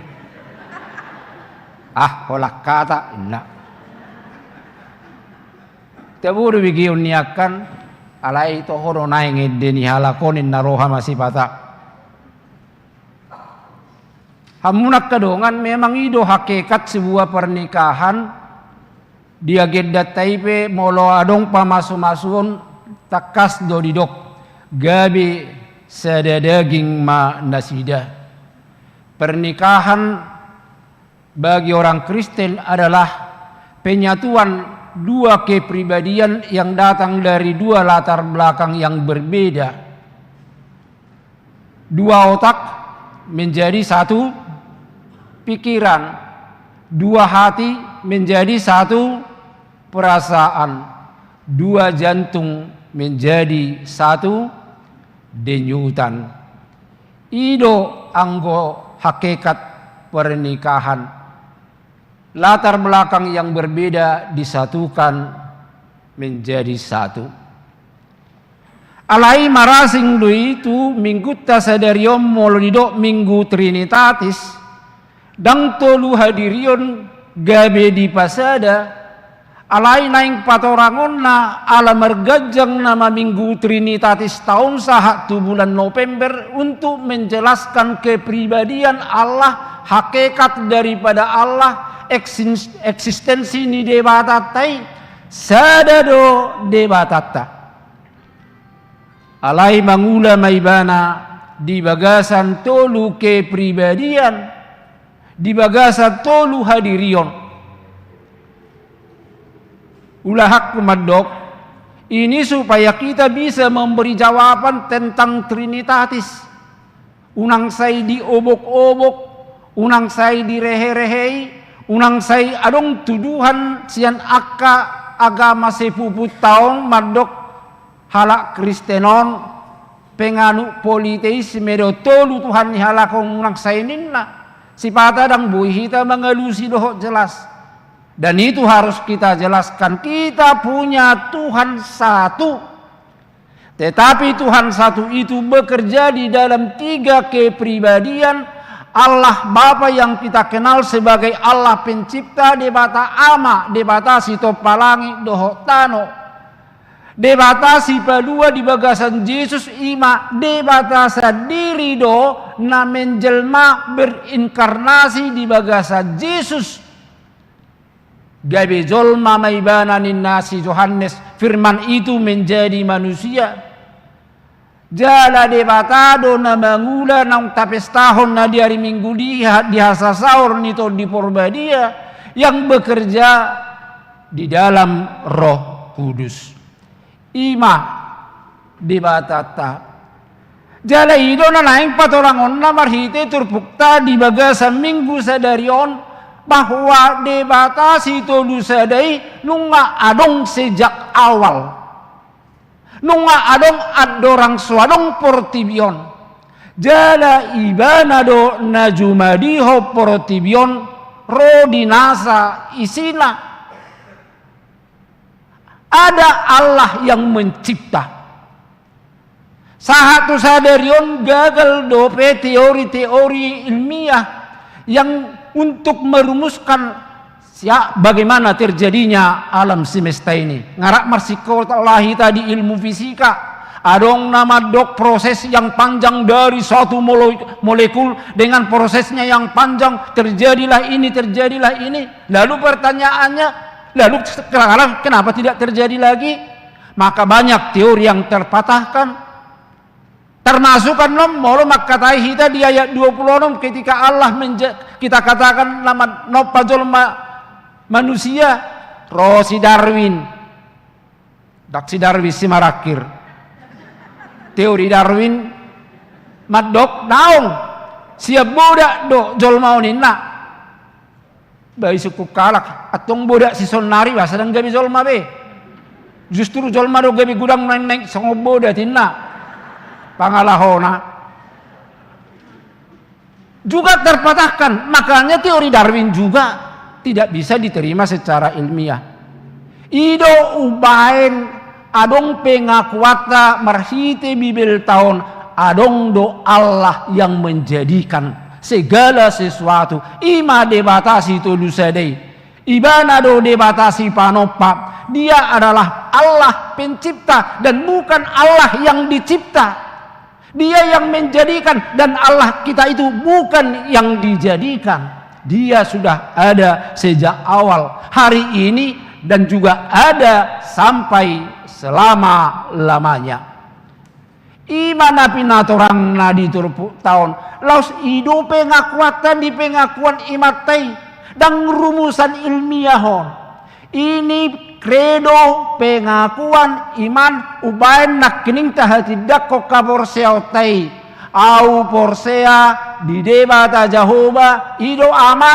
Ah, holan hata, ninna. Tabo do begeon ni angka an, alai toho do naeng ende ni halak on, ninna roha ma sipata. Hamu angka dongan, memang i do hakikat sebuah pernikahan. Di agendanta i pe molo adong pamasu-masuon, tangkas do didok: Gabe sada daging ma nasida. Pernikahan bagi orang Kristen adalah penyatuan dua kepribadian yang datang dari dua latar belakang yang berbeda. Dua otak menjadi satu pikiran, dua hati menjadi satu perasaan, dua jantung menjadi satu denyutan. I do anggo hakikat pernikahan. Latar belakang yang berbeda disatukan menjadi satu. Alai marasing do i tu Minggunta sadari on molo didok Minggu Trinitatis, ndang tolu hadirion gabe dipasada, alai naeng patorangonna ala marganjang nama Minggu Trinitatis taon sahat tu bulan November untuk menjelaskan kepribadian Allah, hakikat daripada Allah, eksis-, eksistensi ni Debatanta i, sada do Debatanta. Alai mangula ma ibana di bagasan tolu kepribadian, di bagasan tolu hadirion. Ulahanku mandok, ini supaya kita bisa memberi jawaban tentang Trinitatis. Unang sai diobok-obok, unang sai direhe-rehei, unang sai adong tuduhan sian angka agama sepupunta on mandok halak Kristen on penganut politeisme do, tolu Tuhan ni halak on, unang sai ninna. Sipata ndang boi hita mangalusi dohot jelas. Dan itu harus kita jelaskan. Kita punya Tuhan satu. Tetapi Tuhan satu itu bekerja di dalam tiga kepribadian. Allah Bapa yang kita kenal sebagai Allah Pencipta, Debata Ama, Debata sitompa langit dohot tano. Debata Sipalua di bagasan Jesus, i ma Debata sandiri do na menjelma, berinkarnasi di bagasan Jesus. Gabe jolma ma ibana, ninna si Johannes, Firman itu menjadi manusia. Jala Debata do na mangula naung tapestahon na di ari Minggu di ha-, di hasasaor ni Tondi Porbadia yang bekerja di dalam Roh Kudus. I ma Debatanta. Jala i do na naeng patorangonna marhite turpukta di bagasan Minggu sadari on, bahwa Debata Sitolusada i nunga adong sejak awal. Nunga adong andorang so adong portibi on. Jala Ibana do na jumadihon portibi on, ro di nasa isina. Ada Allah yang mencipta. Sahat tu sadari on gagal dope teori-teori ilmiah yang untuk merumuskan sia-, bagaimana terjadinya alam semesta ini. Nga rap marsikola hita di ilmu fisika. Adong na mandok proses yang panjang dari satu mole-, molekul dengan prosesnya yang panjang, terjadilah ini, terjadilah ini. Lalu pertanyaannya, lalu sekarang kenapa tidak terjadi lagi? Maka banyak teori yang terpatahkan. Termasuk annon molo mangkatai hita di ayat dua puluh enam, ketika Allah menja-, kita katakan na manompa jolma manusia, ro si Darwin. Ndang si Darwin Simarangkir. Teori Darwin mandok daong, sian bodak do jolma on ninna. Ba isungkun halak, antong bodak sisonari, ba asa ndang gabe jolma be. Justru jolma do gabe godang naeng-naeng songon bodat ninna pangalahona. Juga terpatahkan, makanya teori Darwin juga tidak bisa diterima secara ilmiah. I do umbaen adong pengakuanta marhite Bibelta on, adong do Allah yang menjadikan segala sesuatu. I ma Debata Sitolu Sada i. Ibana do Debata Sipanompa. Dia adalah Allah pencipta dan bukan Allah yang dicipta. Dia yang menjadikan dan Allah kita itu bukan yang dijadikan. Dia sudah ada sejak awal, hari ini, dan juga ada sampai selama-lamanya. I ma na pinatorangna di turpukta on, laos i do pengakuanta di pengakuan imanta i, ndang rumusan ilmiah on. Ini kredo, pengakuan, iman, umbaen nangkining tahatindangkon haporseaonta i. Ahu porsea di Debata Jahowa, i do Ama.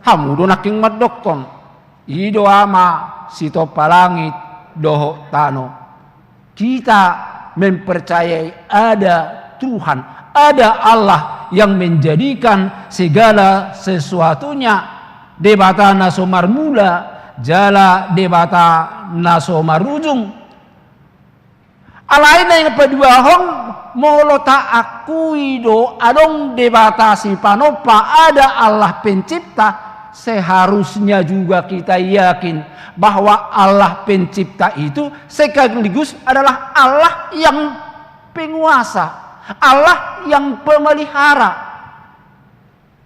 Hamu do nangkin mandokkon, i do Ama sitompa langit dohot tano. Kita mempercayai ada Tuhan, ada Allah yang menjadikan segala sesuatunya, Debata na so marmula, jala Debata na so marujung. Alai na paduahon, molo taakui do adong Debata Sipanompa, ada Allah Pencipta, seharusnya juga kita yakin bahwa Allah Pencipta itu sekaligus adalah Allah yang penguasa, Allah yang pemelihara.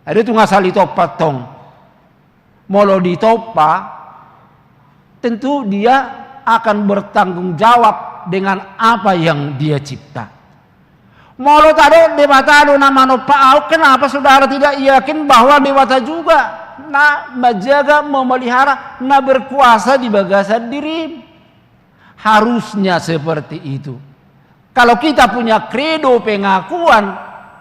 Ada tu ngasal ditompa tong. Molo ditompa, tentu dia akan bertanggung jawab dengan apa yang dia cipta. Molo tadok Debata do na manompa ahu, kenapa saudara tidak yakin bahwa Debata juga na manjaga, memelihara, na berkuasa di bagasan dirim? Harusnya seperti itu. Kalau kita punya kredo, pengakuan,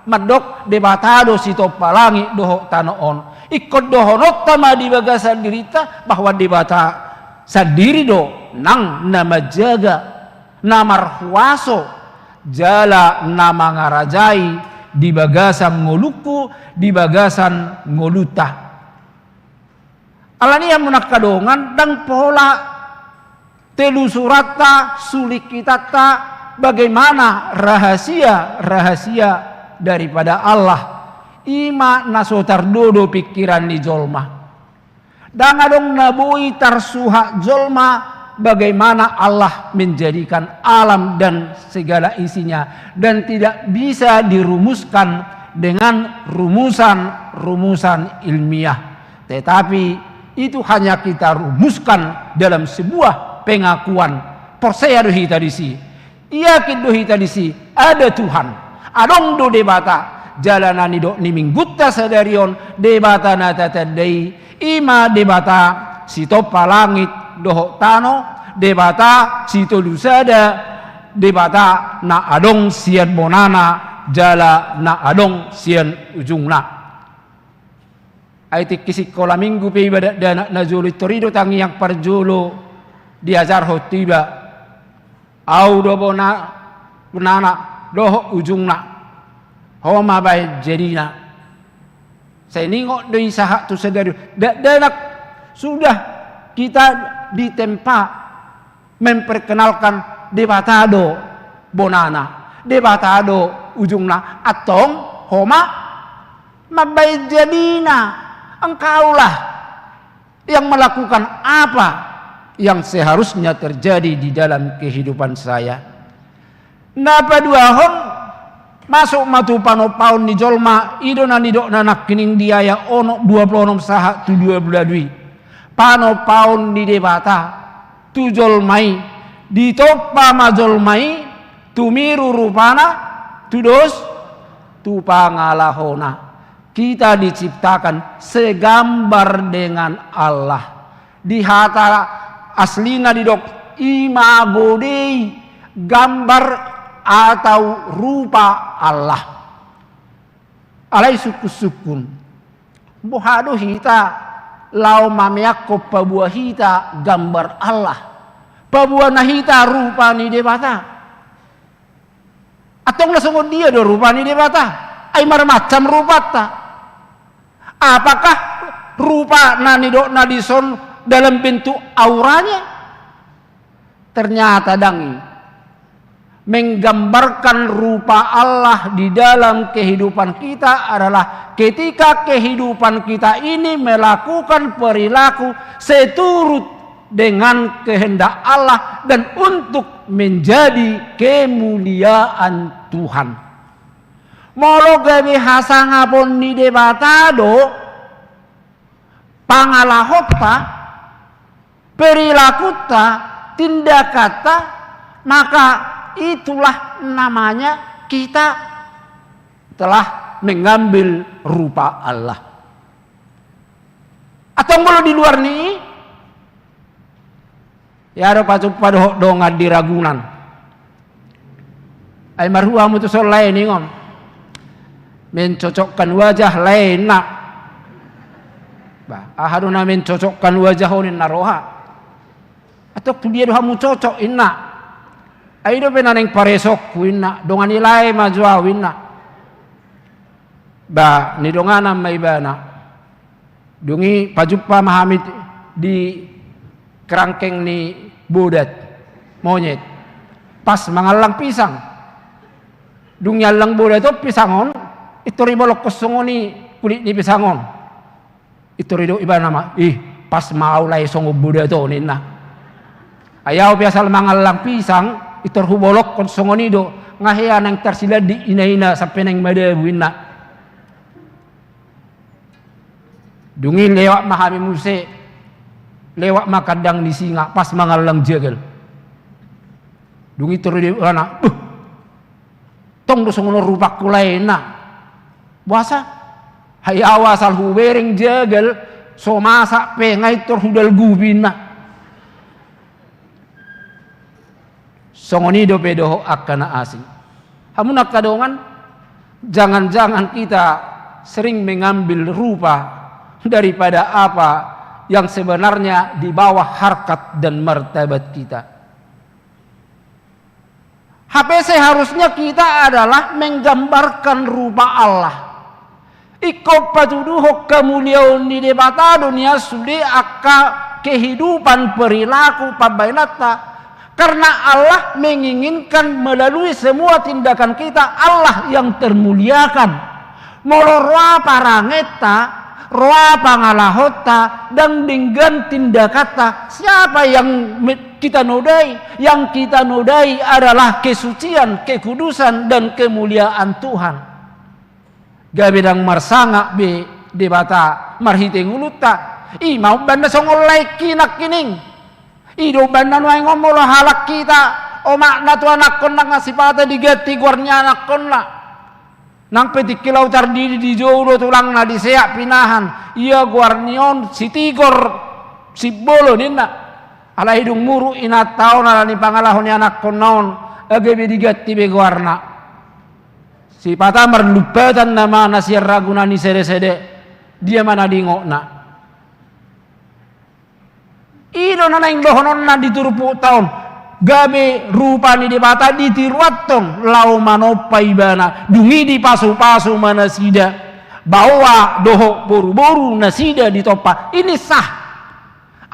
mandok Debata do sitompa langit dohot tano on, ingkon dohononta ma di bagasan dirinta bahwa Debata sandiri do nang na manjaga, na marhuaso, jala na mangarajai di bagasan ngolungku, di bagasan ngolunta. Alani i, hamu angka dongan, ndang pola telusuranta, sulikkitanta, bagaimana rahasia-rahasia daripada Allah. I ma na so tardodo pikiran ni jolma. Ndang adong na boi tarsuhat jolma bagaimana Allah menjadikan alam dan segala isinya, dan tidak bisa dirumuskan dengan rumusan-rumusan ilmiah. Tetapi itu hanya kita rumuskan dalam sebuah pengakuan. Porsea do hita disi. Yakin do hita disi, ada Tuhan. Adong do Debata. Jala na nidok ni Minggunta sadari on, Debata na tatandai, i ma Debata sitompa langit dohot tano, Debata sitolu sada, Debata na adong sian bonana, jala na adong sian ujungna. Ai tingki sikola minggu pe iba dakdanak na jolo i, tori do tangiang parjolo diajarhon tu iba. Ahu do bona-, bonana dohot ujungna. Ho ma baen jadina. Sai ningot do i sahat tu sadari on. Dakdanak sudah kita ditempa memperkenalkan Debata do bonana, Debata do ujungna. Antong ho ma mambaen jadina. Engkaulah yang melakukan apa yang seharusnya terjadi di dalam kehidupan saya. Na paduahon, masuk ma tu panompaon ni jolma, i do na nidokna nangkining di ayat onom, dua pulu onom sahat tu dua pulu dua i. Panompaon ni Debata tu jolma i, ditompa ma jolma i tumiru rupana, tudos tu pangalahona. Kita diciptakan segambar dengan Allah. Di hata aslina didok imago Dei, gambar atau rupa Allah. Alai sungkun-sungkun, boha do hita laho mameakkon paboa hita gambar Allah, paboa na hita rupa ni Debata? Antong na songon dia do rupa ni Debata? Ai marmacam rupanta. Apakah rupa na nidokna dison dalam bentuk auranya? Ternyata dang i. Menggambarkan rupa Allah di dalam kehidupan kita adalah ketika kehidupan kita ini melakukan perilaku seturut dengan kehendak Allah dan untuk menjadi kemuliaan Tuhan. Molo gabe hasangapon ni Debata do pangalahonta, perilakunta, tindakanta, maka itulah namanya kita telah mengambil rupa Allah. Antong molo di luar ni i, ia do pajumpa dohot dongan di Ragunan. Ai marhua hamu tu son lae, ningon. Mencocokkan wajah lae, inna. Bah, aha do na mencocokkan wajah on, inna roha. Antong tu dia do hamu cocok, inna. Ai i dope na naeng paresonku, inna. Dongan ni lae ma jo au, inna. Bah, nidonganan ma ibana. Dung i pajumpa ma hami di kerangkeng ni bodat, monyet. Pas mangallang pisang. Dung iallang bodat on pisang on, pintor ibolongkon songon i kulit ni pisang on. Pintor idok ibana ma, "Ih, pas ma au lae songon bodat on," inna. "Ai au pe asal mangallang pisang, pintor hubolongkon songon i do, nga hea naeng tarsilandik ina-ina sampe naeng madabu," inna. Dung i lewat ma hami muse, lewat ma kandang ni singa, pas mangallang jagal. Dung i torus do ibana, "Buh! Tong do songon on rupangku lae," inna. "Boasa?" "Ai au asal hubereng jagal, so masak pe nga pintor hudalgupi," inna. Songon i dope dohot angka na asing. Hamu na angka dongan, jangan-jangan kita sering mengambil rupa daripada apa yang sebenarnya di bawah harkat dan martabat kita. Hape seharusnya kita adalah menggambarkan rupa Allah. Ingkon patuduhon hamuliaon ni Debata do nian sude angka kehidupan perilaku pambahenanta. Karena Allah menginginkan melalui semua tindakan kita, Allah yang termuliakan. Molo roa parangenta, roa pangalahonta, ndang denggan tindakanta, siapa yang me-, kita nodai? Yang kita nodai adalah kesucian, kekudusan, dan kemuliaan Tuhan. Gabe ndang marsangap be Debata marhite ngolunta. I ma umbahen na songon laengki nangkining. I do umbahen na nuaeng on molo halak hita, omakna tu anakkonna nga sipata diganti goar ni anakkonna. Nang pe tingki laho tardidi di jou do tulangna, diseat pinahan. Ia goar ni on si Tigor Sibolon ninna. Alai dung muruk inanta on ala ni pangalaho ni anakkonna on, gabe diganti be goarna. Sipata marlumpatan nama na sian Ragunan i sedesede, dia ma na diingotna. I do na naeng dohononna di turpukta on, gabe rupa ni Debata ditiruanhon laho manompa ibana, dung i dipasupasu ma nasida. baoa dohot boru-boru nasida ditompa. Ini sah.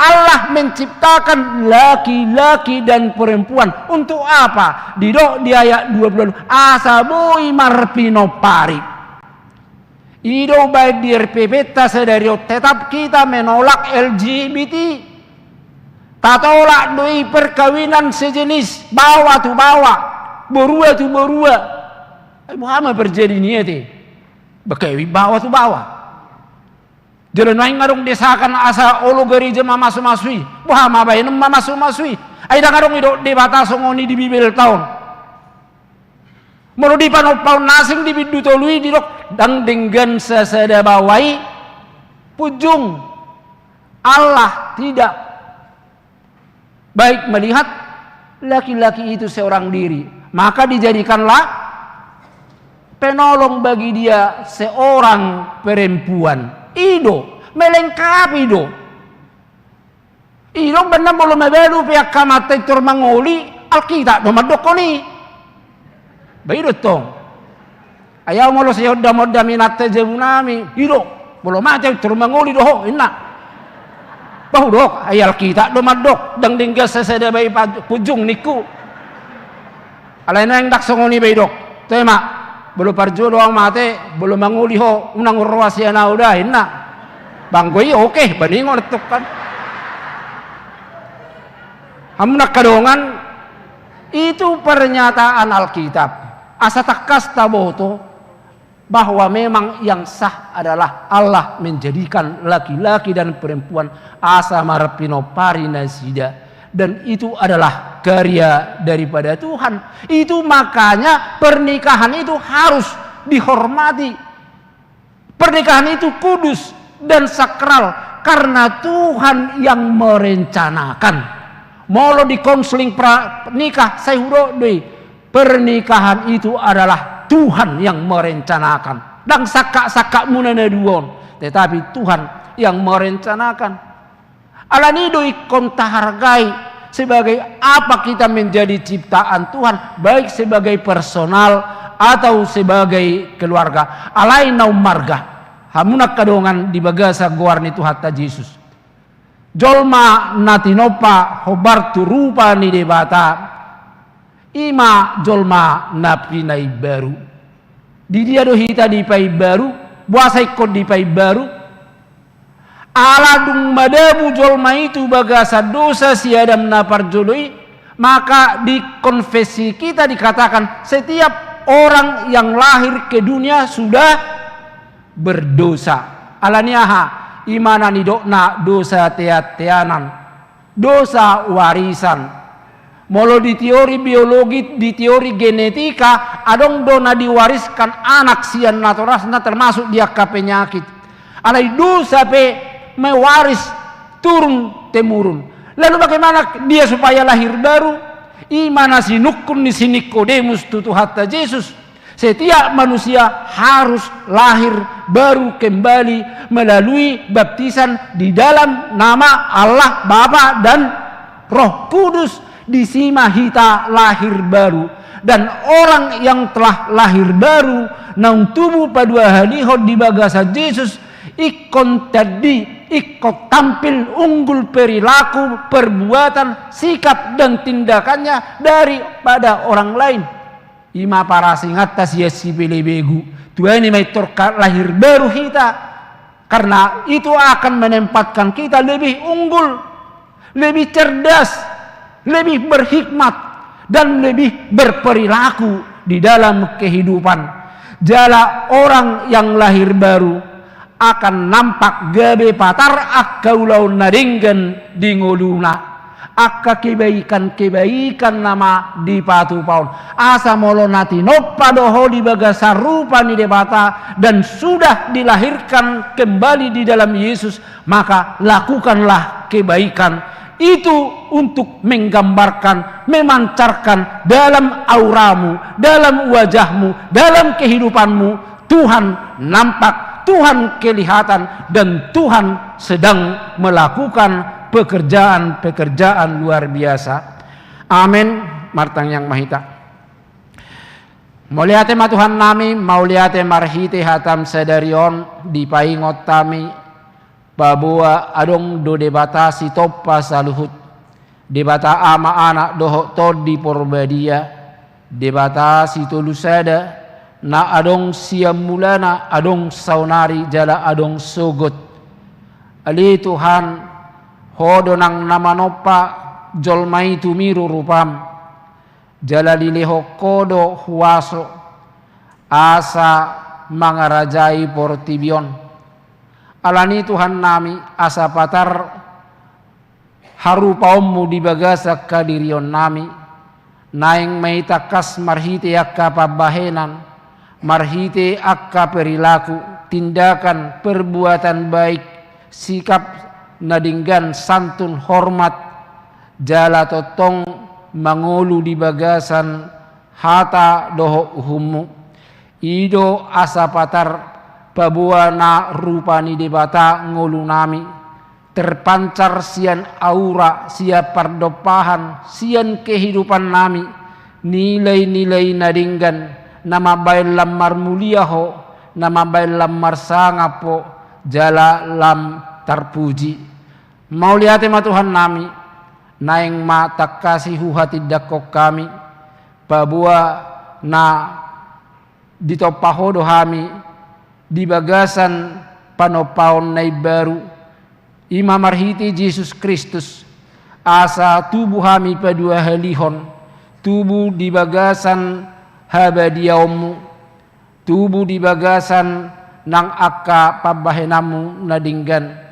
Allah menciptakan laki-laki dan perempuan. Untuk apa? Didok di ayat dua puluh enam, asa boi marpinompari. I do umbaen di R P P-ta sadari on tetap kita menolak L G B T. Tatolak do i perkawinan sejenis, baoa tu baoa, borua tu borua. Ai boha ma parjadi ni i ate? Bakawin baoa tu baoa. Jala nuaeng adong desakan asa olo gareja mamasu-masu i. Boha ma baenon mamasu-masu i? Ai ndang adong didok Debata songon i di Bibelta on. Molo di Panompaon na asing di bindu tolu i didok, ndang denggan sasada baoa i punjung. Allah tidak baik melihat laki-laki itu seorang diri, maka dijadikanlah penolong bagi dia seorang perempuan. I do, melengkapi do. I do umbaen na molo mabalu pe angka amanta intor mangoli, Alkitab do mandokkon i. Ba i do tong. Ai ahu molo sai hondam-hondam inanta jabunami, i do, molo mate ahu intor mangoli do ho, inna. Ba hudok, ai Alkitab do mandok, ndang denggan sasada baoa i punjung ningku. Alai nuaeng ndang songon i ba didok. Toe ma, molo parjolo ahu mate, molo mangoli ho, unang ro sian ahu da, inna. Ba anggo i oke, ba ninna on antong kan. Hamu na angka dongan, itu pernyataan Alkitab. Asa tangkas taboto bahwa memang yang sah adalah Allah menjadikan laki-laki dan perempuan asa marpinompari nasida. Dan itu adalah karya daripada Tuhan. Itu makanya pernikahan itu harus dihormati. Pernikahan itu kudus dan sakral karena Tuhan yang merencanakan. Molo di konseling pra nikah, sai hudok do i, pernikahan itu adalah Tuhan yang merencanakan. Ndang sangkap-sangkapmuna na dua on, tetapi Tuhan yang merencanakan. Alani i do ingkon tahargai sebagai apa kita menjadi ciptaan Tuhan, baik sebagai personal atau sebagai keluarga. Alai na ummarga, hamu na angka dongan di bagasan goar ni Tuhanta Jesus. Jolma na tinompa hombar tu rupa ni Debata, i ma jolma na pinaimbaru. Di dia do hita dipaimbaru? Boasa ingkon dipaimbaru? Ala dung madabu jolma i tu bagasan dosa si Adam na parjolo i, maka di konfesi kita dikatakan, setiap orang yang lahir ke dunia sudah berdosa. Alani aha? I ma na nidokna dosa tean-teanan, dosa warisan. Molo di teori biologi, di teori genetika, adong do na diwariskan anak sian natorasna, termasuk di angka penyakit. Alai dosa pe mewaris turun temurun. Lalu bagaimana dia supaya lahir baru? I ma na sinungkun ni si Nikodemus tu Tuhanta Jesus. Setiap manusia harus lahir baru kembali melalui baptisan di dalam nama Allah Bapa dan Roh Kudus. Disi ma hita lahir baru. Dan orang yang telah lahir baru, naung tubu paduahalihon di bagasan Jesus, ingkon tandi, ingkon tampil unggul perilaku, perbuatan, sikap, dan tindakannya daripada orang lain. I ma parasinganta sian sipelebegu. Tuani ma intor lahir baru hita. Karena itu akan menempatkan kita lebih unggul, lebih cerdas, lebih berhikmat, dan lebih berperilaku di dalam kehidupan. Jala orang yang lahir baru akan nampak gabe patar angka ulaon na denggan di ngoluna. Angka kebaikan-kebaikan nama dipatupa on. Asa molo na tinompa do ho di bagasan rupa ni Debata dan sudah dilahirkan kembali di dalam Yesus, maka lakukanlah kebaikan itu untuk menggambarkan, memancarkan dalam auramu, dalam wajahmu, dalam kehidupanmu, Tuhan nampak, Tuhan kelihatan, dan Tuhan sedang melakukan pekerjaan-pekerjaan luar biasa. Amen. Martangiang ma hita. Mauliate ma Tuhan nami, mauliate marhite hatam sadari on dipaingot hami, paboa adong do Debata sitompa saluhut, Debata Ama, Anak dohot Tondi Porbadia, Debata sitolu sada, na adong sian mulana, adong saonari jala adong sogot. Ale Tuhan, Ho do nang na manompa jolma i tumiru rupam, jala dilehon Ho do huaso asa mangarajai portibi on. Alani Tuhan nami, asa patar harupaonmu di bagasan hadirion nami, naeng ma i tangkas marhite angka pambahenan, marhite angka perilaku, tindakan, perbuatan baik, sikap na denggan, santun, hormat, jala tongtong mangolu di bagasan hata dohot uhummu. I do asa patar paboa na rupa ni Debata ngolu nami, terpancar sian aura, sian pardompahan, sian kehidupan nami, nilai-nilai na denggan, na mambaen lam marmulia Ho, na mambaen lam marsangap Ho, jala lam tarpuji. Mauliate ma Tuhan nami, naeng ma tangkas i huhatindangkon hami, paboa na ditompa Ho do hami di bagasan panompaon na imbaru, i ma marhite Jesus Kristus, asa tubu hami paduahalihon, tubu di bagasan habadiaonmu, tubu di bagasan nang angka pambahenanmu na denggan.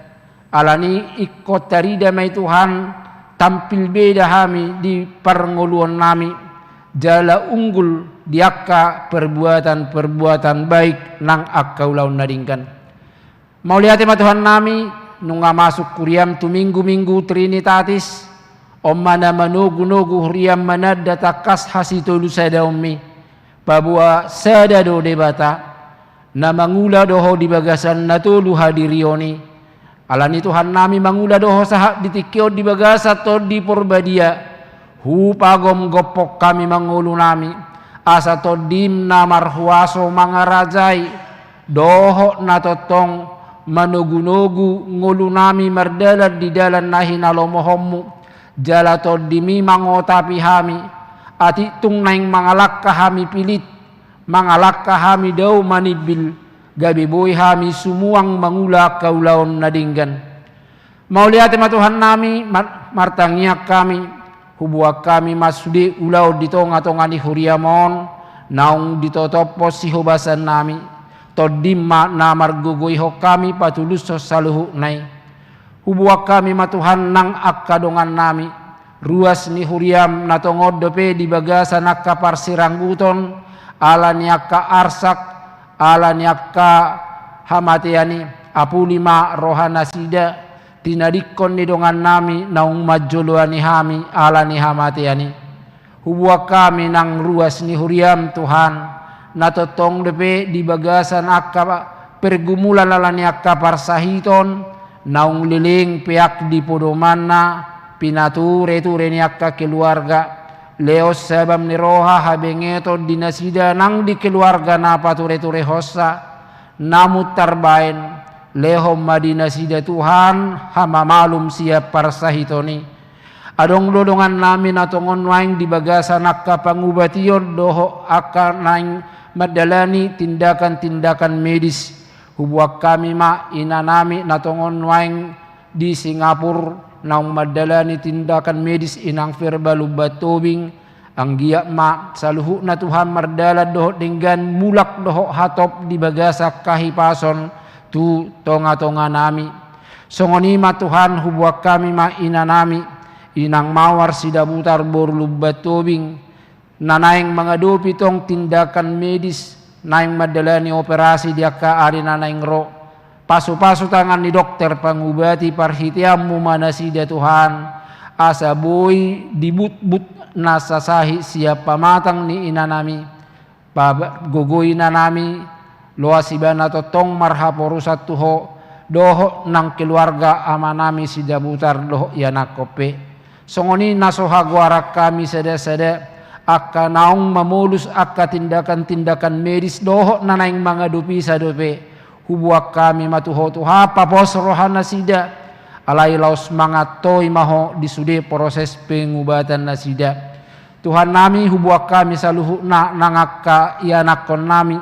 Alani ingkon tarida ma i Tuhan, tampil beda hami di parngoluon nami, jala unggul di angka perbuatan-perbuatan baik nang angka ulaon na denggan. Mauliate ma Tuhan nami, nunga masuk huriam tu minggu-minggu Trinitatis, on ma na manogu-nogu huriam mananda tangkas hasitolusadaonmi, paboa sada do Debata, na mangula do Ho di bagasan na tolu hadirion i. Alani Tuhan nami, mangula do Ho sahat di tingki on di bagasan Tondi Porbadia, hupagomgophon hami mangolu nami, asa Tondim na marhuaso mangarajai, dohot na tongtong manogu-nogu ngolu nami mardalan di dalan na hinalomohonmu, jala Tondim i mangotapi hami, atik tung naeng mangalangka hami pilit, mangalangka hami dao manimbil, gabe boi hami sumuang mangula angka ulaon na denggan. Mauliate ma Tuhan nami, mar-, martangiang hami, huboan hami ma sude ulaon di tonga-tonga ni huriam on, naung ditotophon sihobasan nami, Tondim ma na margogoihon hami patulushon saluhutna i. Huboan hami ma Tuhan nang angka dongan nami, ruas ni huriam na tongon dope di bagasan angka parsirangguton, ala ni angka arsak, ala ni angka hamatean i, apuli ma rohanasida, tinadingkon ni dongan nami naung manjoloani hami ala ni hamatean i. Huboan hami nang ruas ni huriam Tuhan, na tongtong dope di bagasan angka pergumulan ala ni angka parsahiton, naung leleng peak di podomanna, pinature-ture ni angka keluarga, lehon sabam ni roha habengeton di nasida nang di keluarga na pature-turehonsa, namun tarbaen, lehon ma di nasida Tuhan hamamalum sian parsahiton i. Adong do dongan nami na tongon nuaeng di bagasan angka pangubation dohot angka naeng mandalani tindakan-tindakan medis. Huboan hami ma ina nami na tongon nuaeng di Singapura naung mandalani tindakan medis, inang Verba Lumban Tobing, anggiat ma saluhutna Tuhan mardalan dohot denggan, mulak dohot hatop di bagasan hahipason tu tonga-tonga nami. Songon i ma Tuhan, huboan hami ma ina nami, inang Mawar Sidabutar boru Lumban Tobing, na naeng mangadopi tong tindakan medis, naeng mandalani operasi di angka ari na naeng ro. Pasu-pasu tangan ni dokter pangubati, parhiteanmu ma nasida Tuhan, asa boi dibutbut nasa sahit sian pamatang ni ina nami. Pagogoi ina nami, loas ibana tongtong marhaporusan tu Ho, dohot nang keluarga ama nami Sidabutar dohot ianakhon pe. Songon i na so hagoaran hami sada-sada, angka naung mamolus angka tindakan-tindakan medis dohot na naeng mangadopi i sadope. Huboan hami ma tu Ho Tuhan, papos rohanasida, alai laos mangatoi ma Ho di sude proses pengubatannasida. Tuhannami, huboan hami saluhutna nang angka ianakkonnami,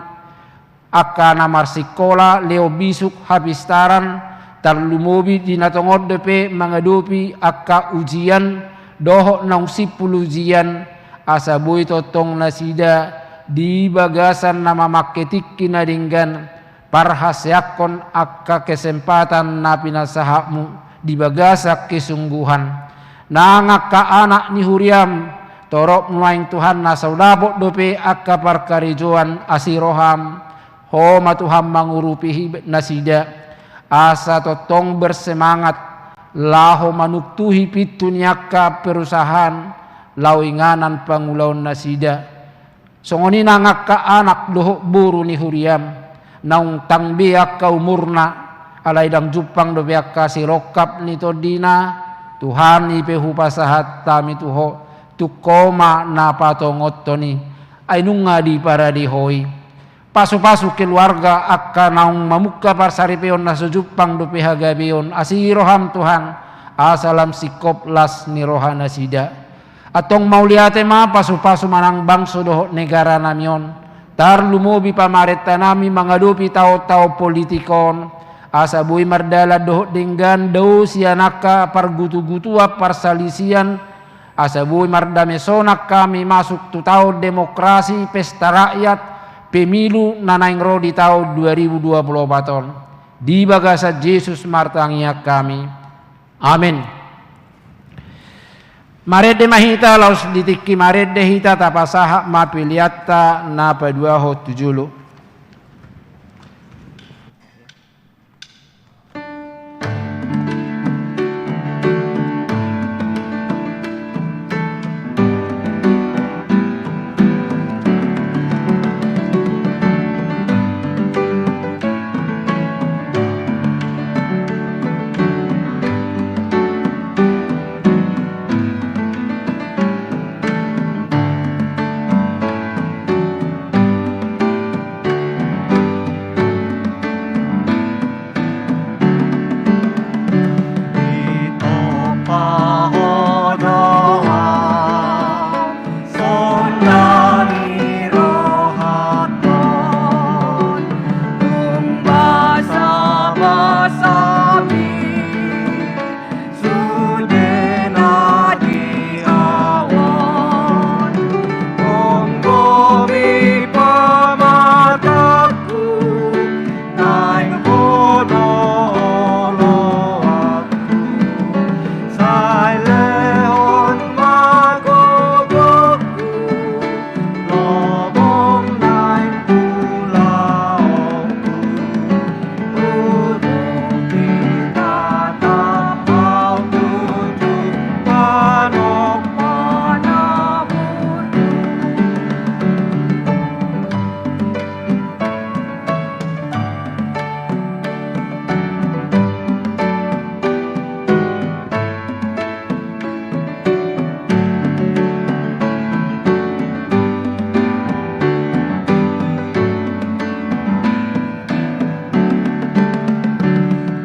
angka na marsikola, lehon bisuk, hapistaran, tarlumobi di na tongon dope mangadopi angka ujian dohot naung simpul ujian, asa boi tongtong nasida di bagasan na mamangke tingki na denggan, parhaseangkon angka kesempatan na pinasahatmu di bagasan kesungguhan. Nang angka anak ni huriam, torop nuaeng Tuhan na so dapot dope angka parkarejoan asi roham, Ho ma Tuhan mangurupi hi-, nasida, asa tongtong bersemangat, laho manuktuhi pintu ni angka perusahaan, laho inganan pangulaonnasida. Songon i nang angka anak dohot boru ni huriam, naung tang be angka umurna, alai ndang jumpang dope angka sirongkap ni tondina, Tuhan i pe hupasahat hami tu Ho, tung Ho ma na patongothon i, ai nunga diparade Ho i. Pasupasu keluarga angka naung mamungka parsaripeon na so jumpang dope hagabeon, asi roham Tuhan, asa lam singkop las ni rohanasida. Antong mauliate ma pasupasu manang bangso dohot negaranami on, tarlumobi pamarentanami mangadopi taon-taon politik on, asa boi mardalan dohot denggan dao sian angka pargutugutuan parsalisian, asa boi mardame sonang hami masuk tu taon demokrasi, pesta rakyat, pemilu na naeng ro di taon dua ribu dua puluh opat on. Di bagasan Jesus martangiang hami. Amen. Marende ma hita, laos di tingki marende hita tapasahat ma peleanta na paduahon tu jolo. Sude na di awan, onggomi pamatangku, naeng Ho do oloanku, sai lehon ma gogongku, lobong naeng ulaonku.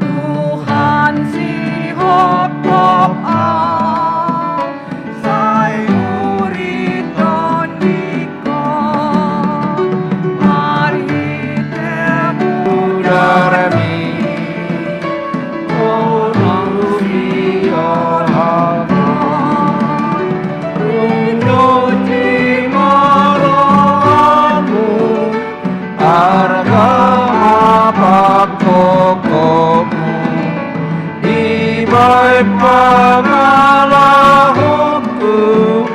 Tuhan, sihophop ahu, sai huringot di Ho, marhite mudarmi. Arga ma pangkokokmu, dibaen pangalahonku,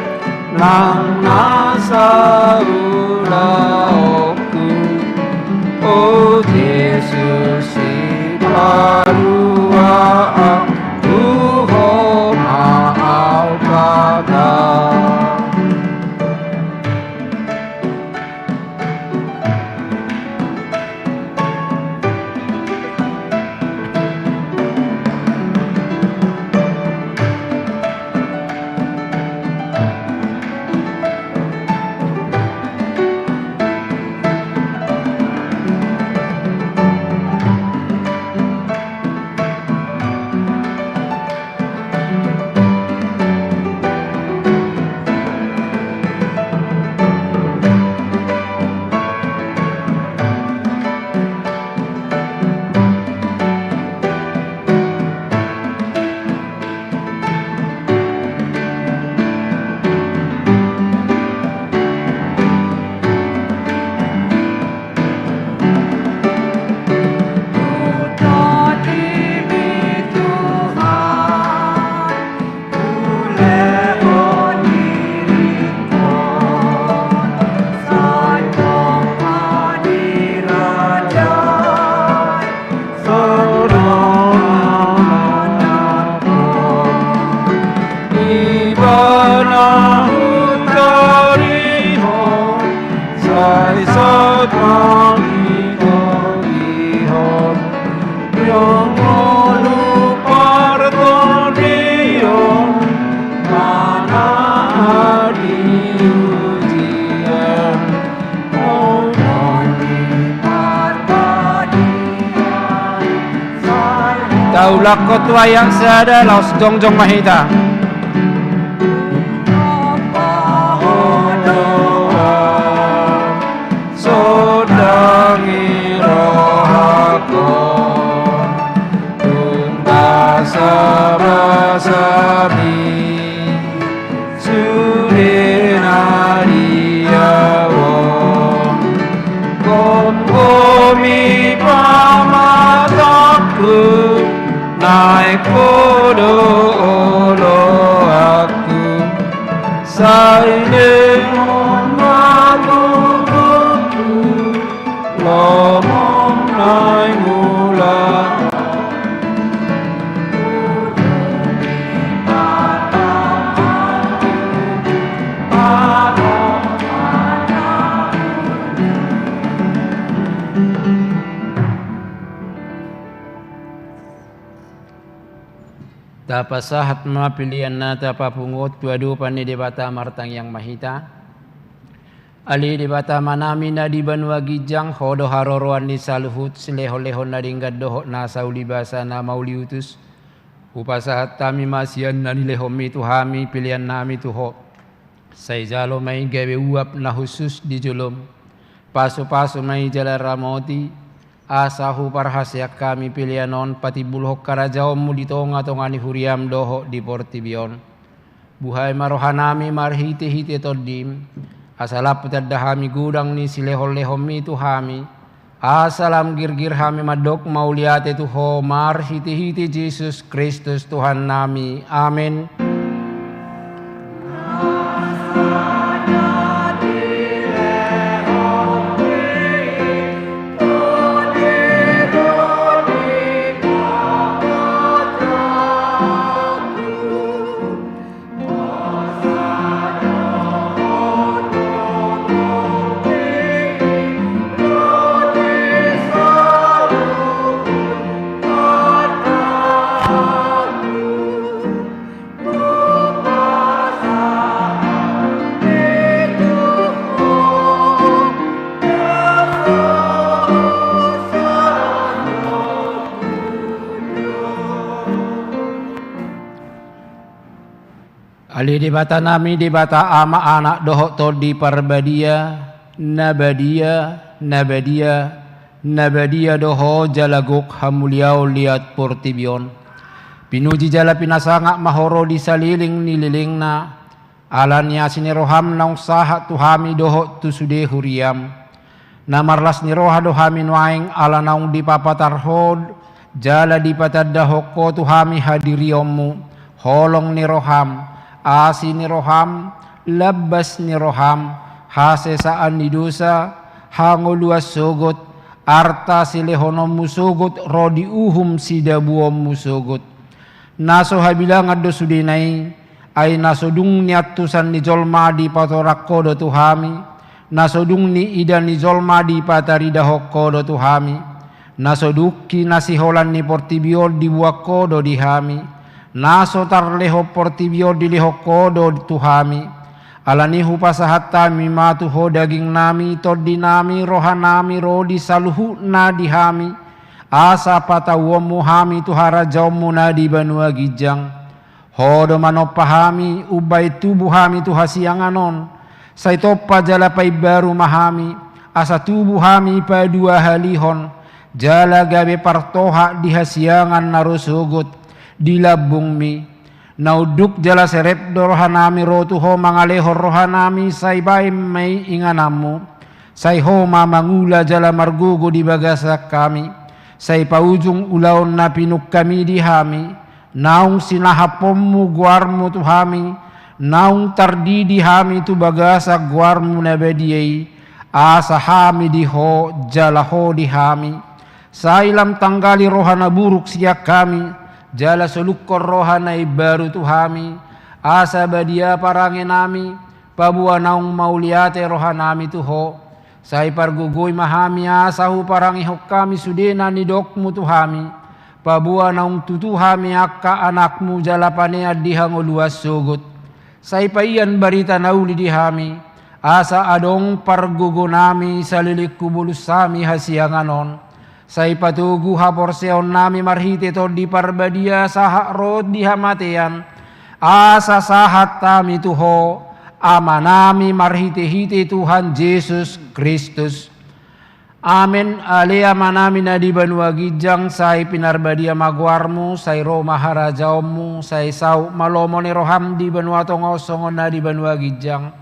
nang nasa ulaonku. O Jesus, sipaluahon tu Ho ma ahu patar. Na hutorihon, sai so tongitongihon, jongolu partondion, mana di ujian. Taulakkon tu ayat sada, laos jongjong ma hita. Sondangi rohangku, tung basa-basa ni sude na di ahu on. Gomgomi pamatangku, naek Ho do oloanku. Sai lehon ma tongtongku, lomo naeng mula. Tapasahat ma peleanna tapapungu tu adopan ni Debata. Martangiang ma hita. Ale Debata Amanami na di banua ginjang, Ho do haroroan ni saluhut silehon-lehon na denggan dohot na sauli basa na mauliutus. Hupasahat hami ma sian na nilehonmi tu hami peleannami tu Ho. Sai jalo ma i gabe uap na hushus di jolom. Pasupasu ma i jala ramoti, asa huparhaseang hami pelean on patimbulhon harajaonmu di tonga-tonga ni huriam dohot di portibi on. Buhai ma rohanami marhite-hite Tondim, asa lam patanda hami godang ni silehon-lehonmi tu hami, asa lam girgir hami mandok mauliate tu Ho marhite-hite Jesus Kristus Tuhannami. Amen. Ale Debatanami, Debata Ama, Anak dohot Tondi Parbadia, na badia, na badia, na badia do Ho jala gok hamuliaon liat portibi on. Pinuji jala pinasangap ma Ho ro di saleleng ni lelengna, ala ni asi ni roham naung sahat tu hami dohot tu sude huriam. Na marlas ni roha do hami nuaeng ala naung dipapatar Ho jala dipatandahon Ho tu hami hadirionmu, holong ni roham, asi ni roham, lambas ni roham, hasesaan ni dosa, hangoluan sogot, arta silehononmu sogot ro di uhum sidabuonmu sogot. Na so habilangan do sudena i, ai na so dung niantusan ni jolma dipatorang Ho do tu hami, na so dung niida ni jolma dipataridahon Ho do tu hami, na so dungki na siholan ni portibi on dibuat Ho do di hami, na so tarlehon portibi on dilehon Ho do tu hami. Ala ni i hupasahat hami ma tu Ho dagingnami, tondinami, rohanami ro di saluhutna di hami, asa patauonmu hami tu harajaonmu na di banua ginjang. Ho do manompa hami, umbahen tubu hami tu hasiangan on. Sai tompa jala paimbaru ma hami, asa tubu hami paduahalihon, jala gabe partohap di hasiangan na ro sogot di lambungmi. Na unduk jala serep do rohanami ro tu Ho mangalehon rohanami, sai bahen ma i ingananmu. Sai Ho ma mangula jala margogo di bagasan hami. Sai paujung ulaon na pinungkami di hami, naung sinahaphonmu goarmu tu hami, naung tardidi hami tu bagasan goarmu na badia i, asa hami di Ho jala Ho di hami. Sai lam tanggali roha na buruk sian hami, jala solukkon roha na imbaru tu hami, Asa badia parangenami, paboa naung mauliate rohanami tu Ho. Sai pargogoi ma hami asa huparangehon hami sude na nidokmu tu hami, paboa naung tutu hami angka anakmu jala panean di hangoluan sogot. Sai paian barita na uli di hami, asa adong pargogonami saleleng hubolus hami hasiangan on. Sai patogu haporseaonnami marhite Tondi Parbadia sahat rap di hamatean, asa sahat hami tu Ho, Amanami, marhitehite Tuhan Jesus Kristus. Amen. Ale Amanami na di banua ginjang, sai pinarbadia ma goarmu, sai ro ma harajaonmu, sai saut ma lomo ni roham di banua tonga on songon na di banua ginjang.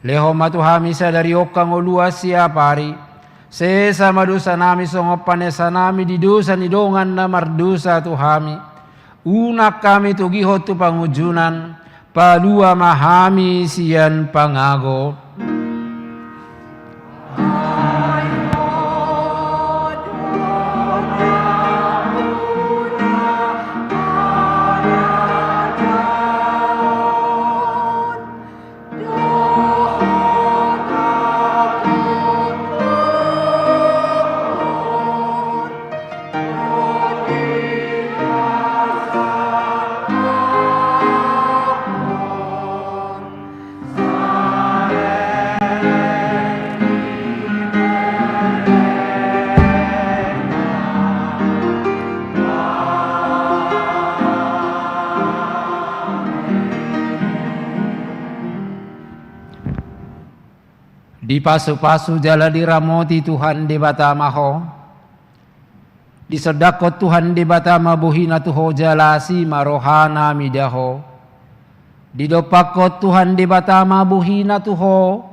Lehon ma tu hami sadari on hangoluan siapari. Sesa ma dosanami songon panesanami di dosa ni dongan na mardosa tu hami. Unang hami togihon tu pangunjunan, palua ma hami sian pangago. Dipasupasu jala diramoti Tuhan Debata ma ho. Disondangkon Tuhan Debata ma bohina tu ho jala asi ma rohana mida ho. Didompakkon Tuhan Debata ma bohina tu ho,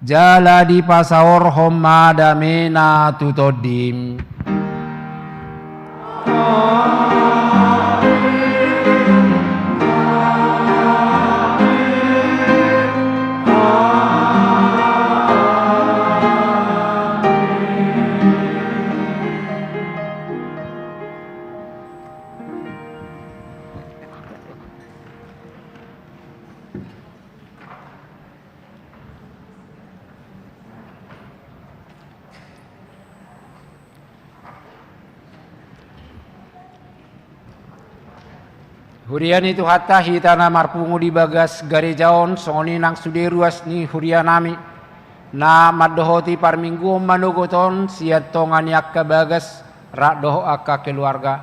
jala dipasaorhon ma damena tu tondim. Huria ni Tuhanta, hita na marpungu di bagas gareja on, songon i nang sude ruas ni hurianami na mandohoti parmingguon manogot on sian tonga ni angka bagas rap dohot angka keluarga.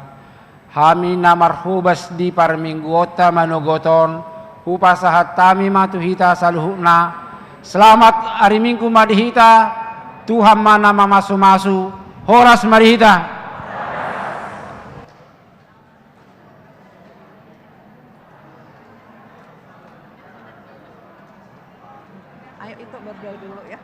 Hami na marhobas di parmingguonta manogot on, hupasahat hami ma tu hita saluhutna. Selamat ari Minggu ma di hita, Tuhan ma na mamasumasu, horas ma di hita. Ayo, Ito, berdoa dulu ya.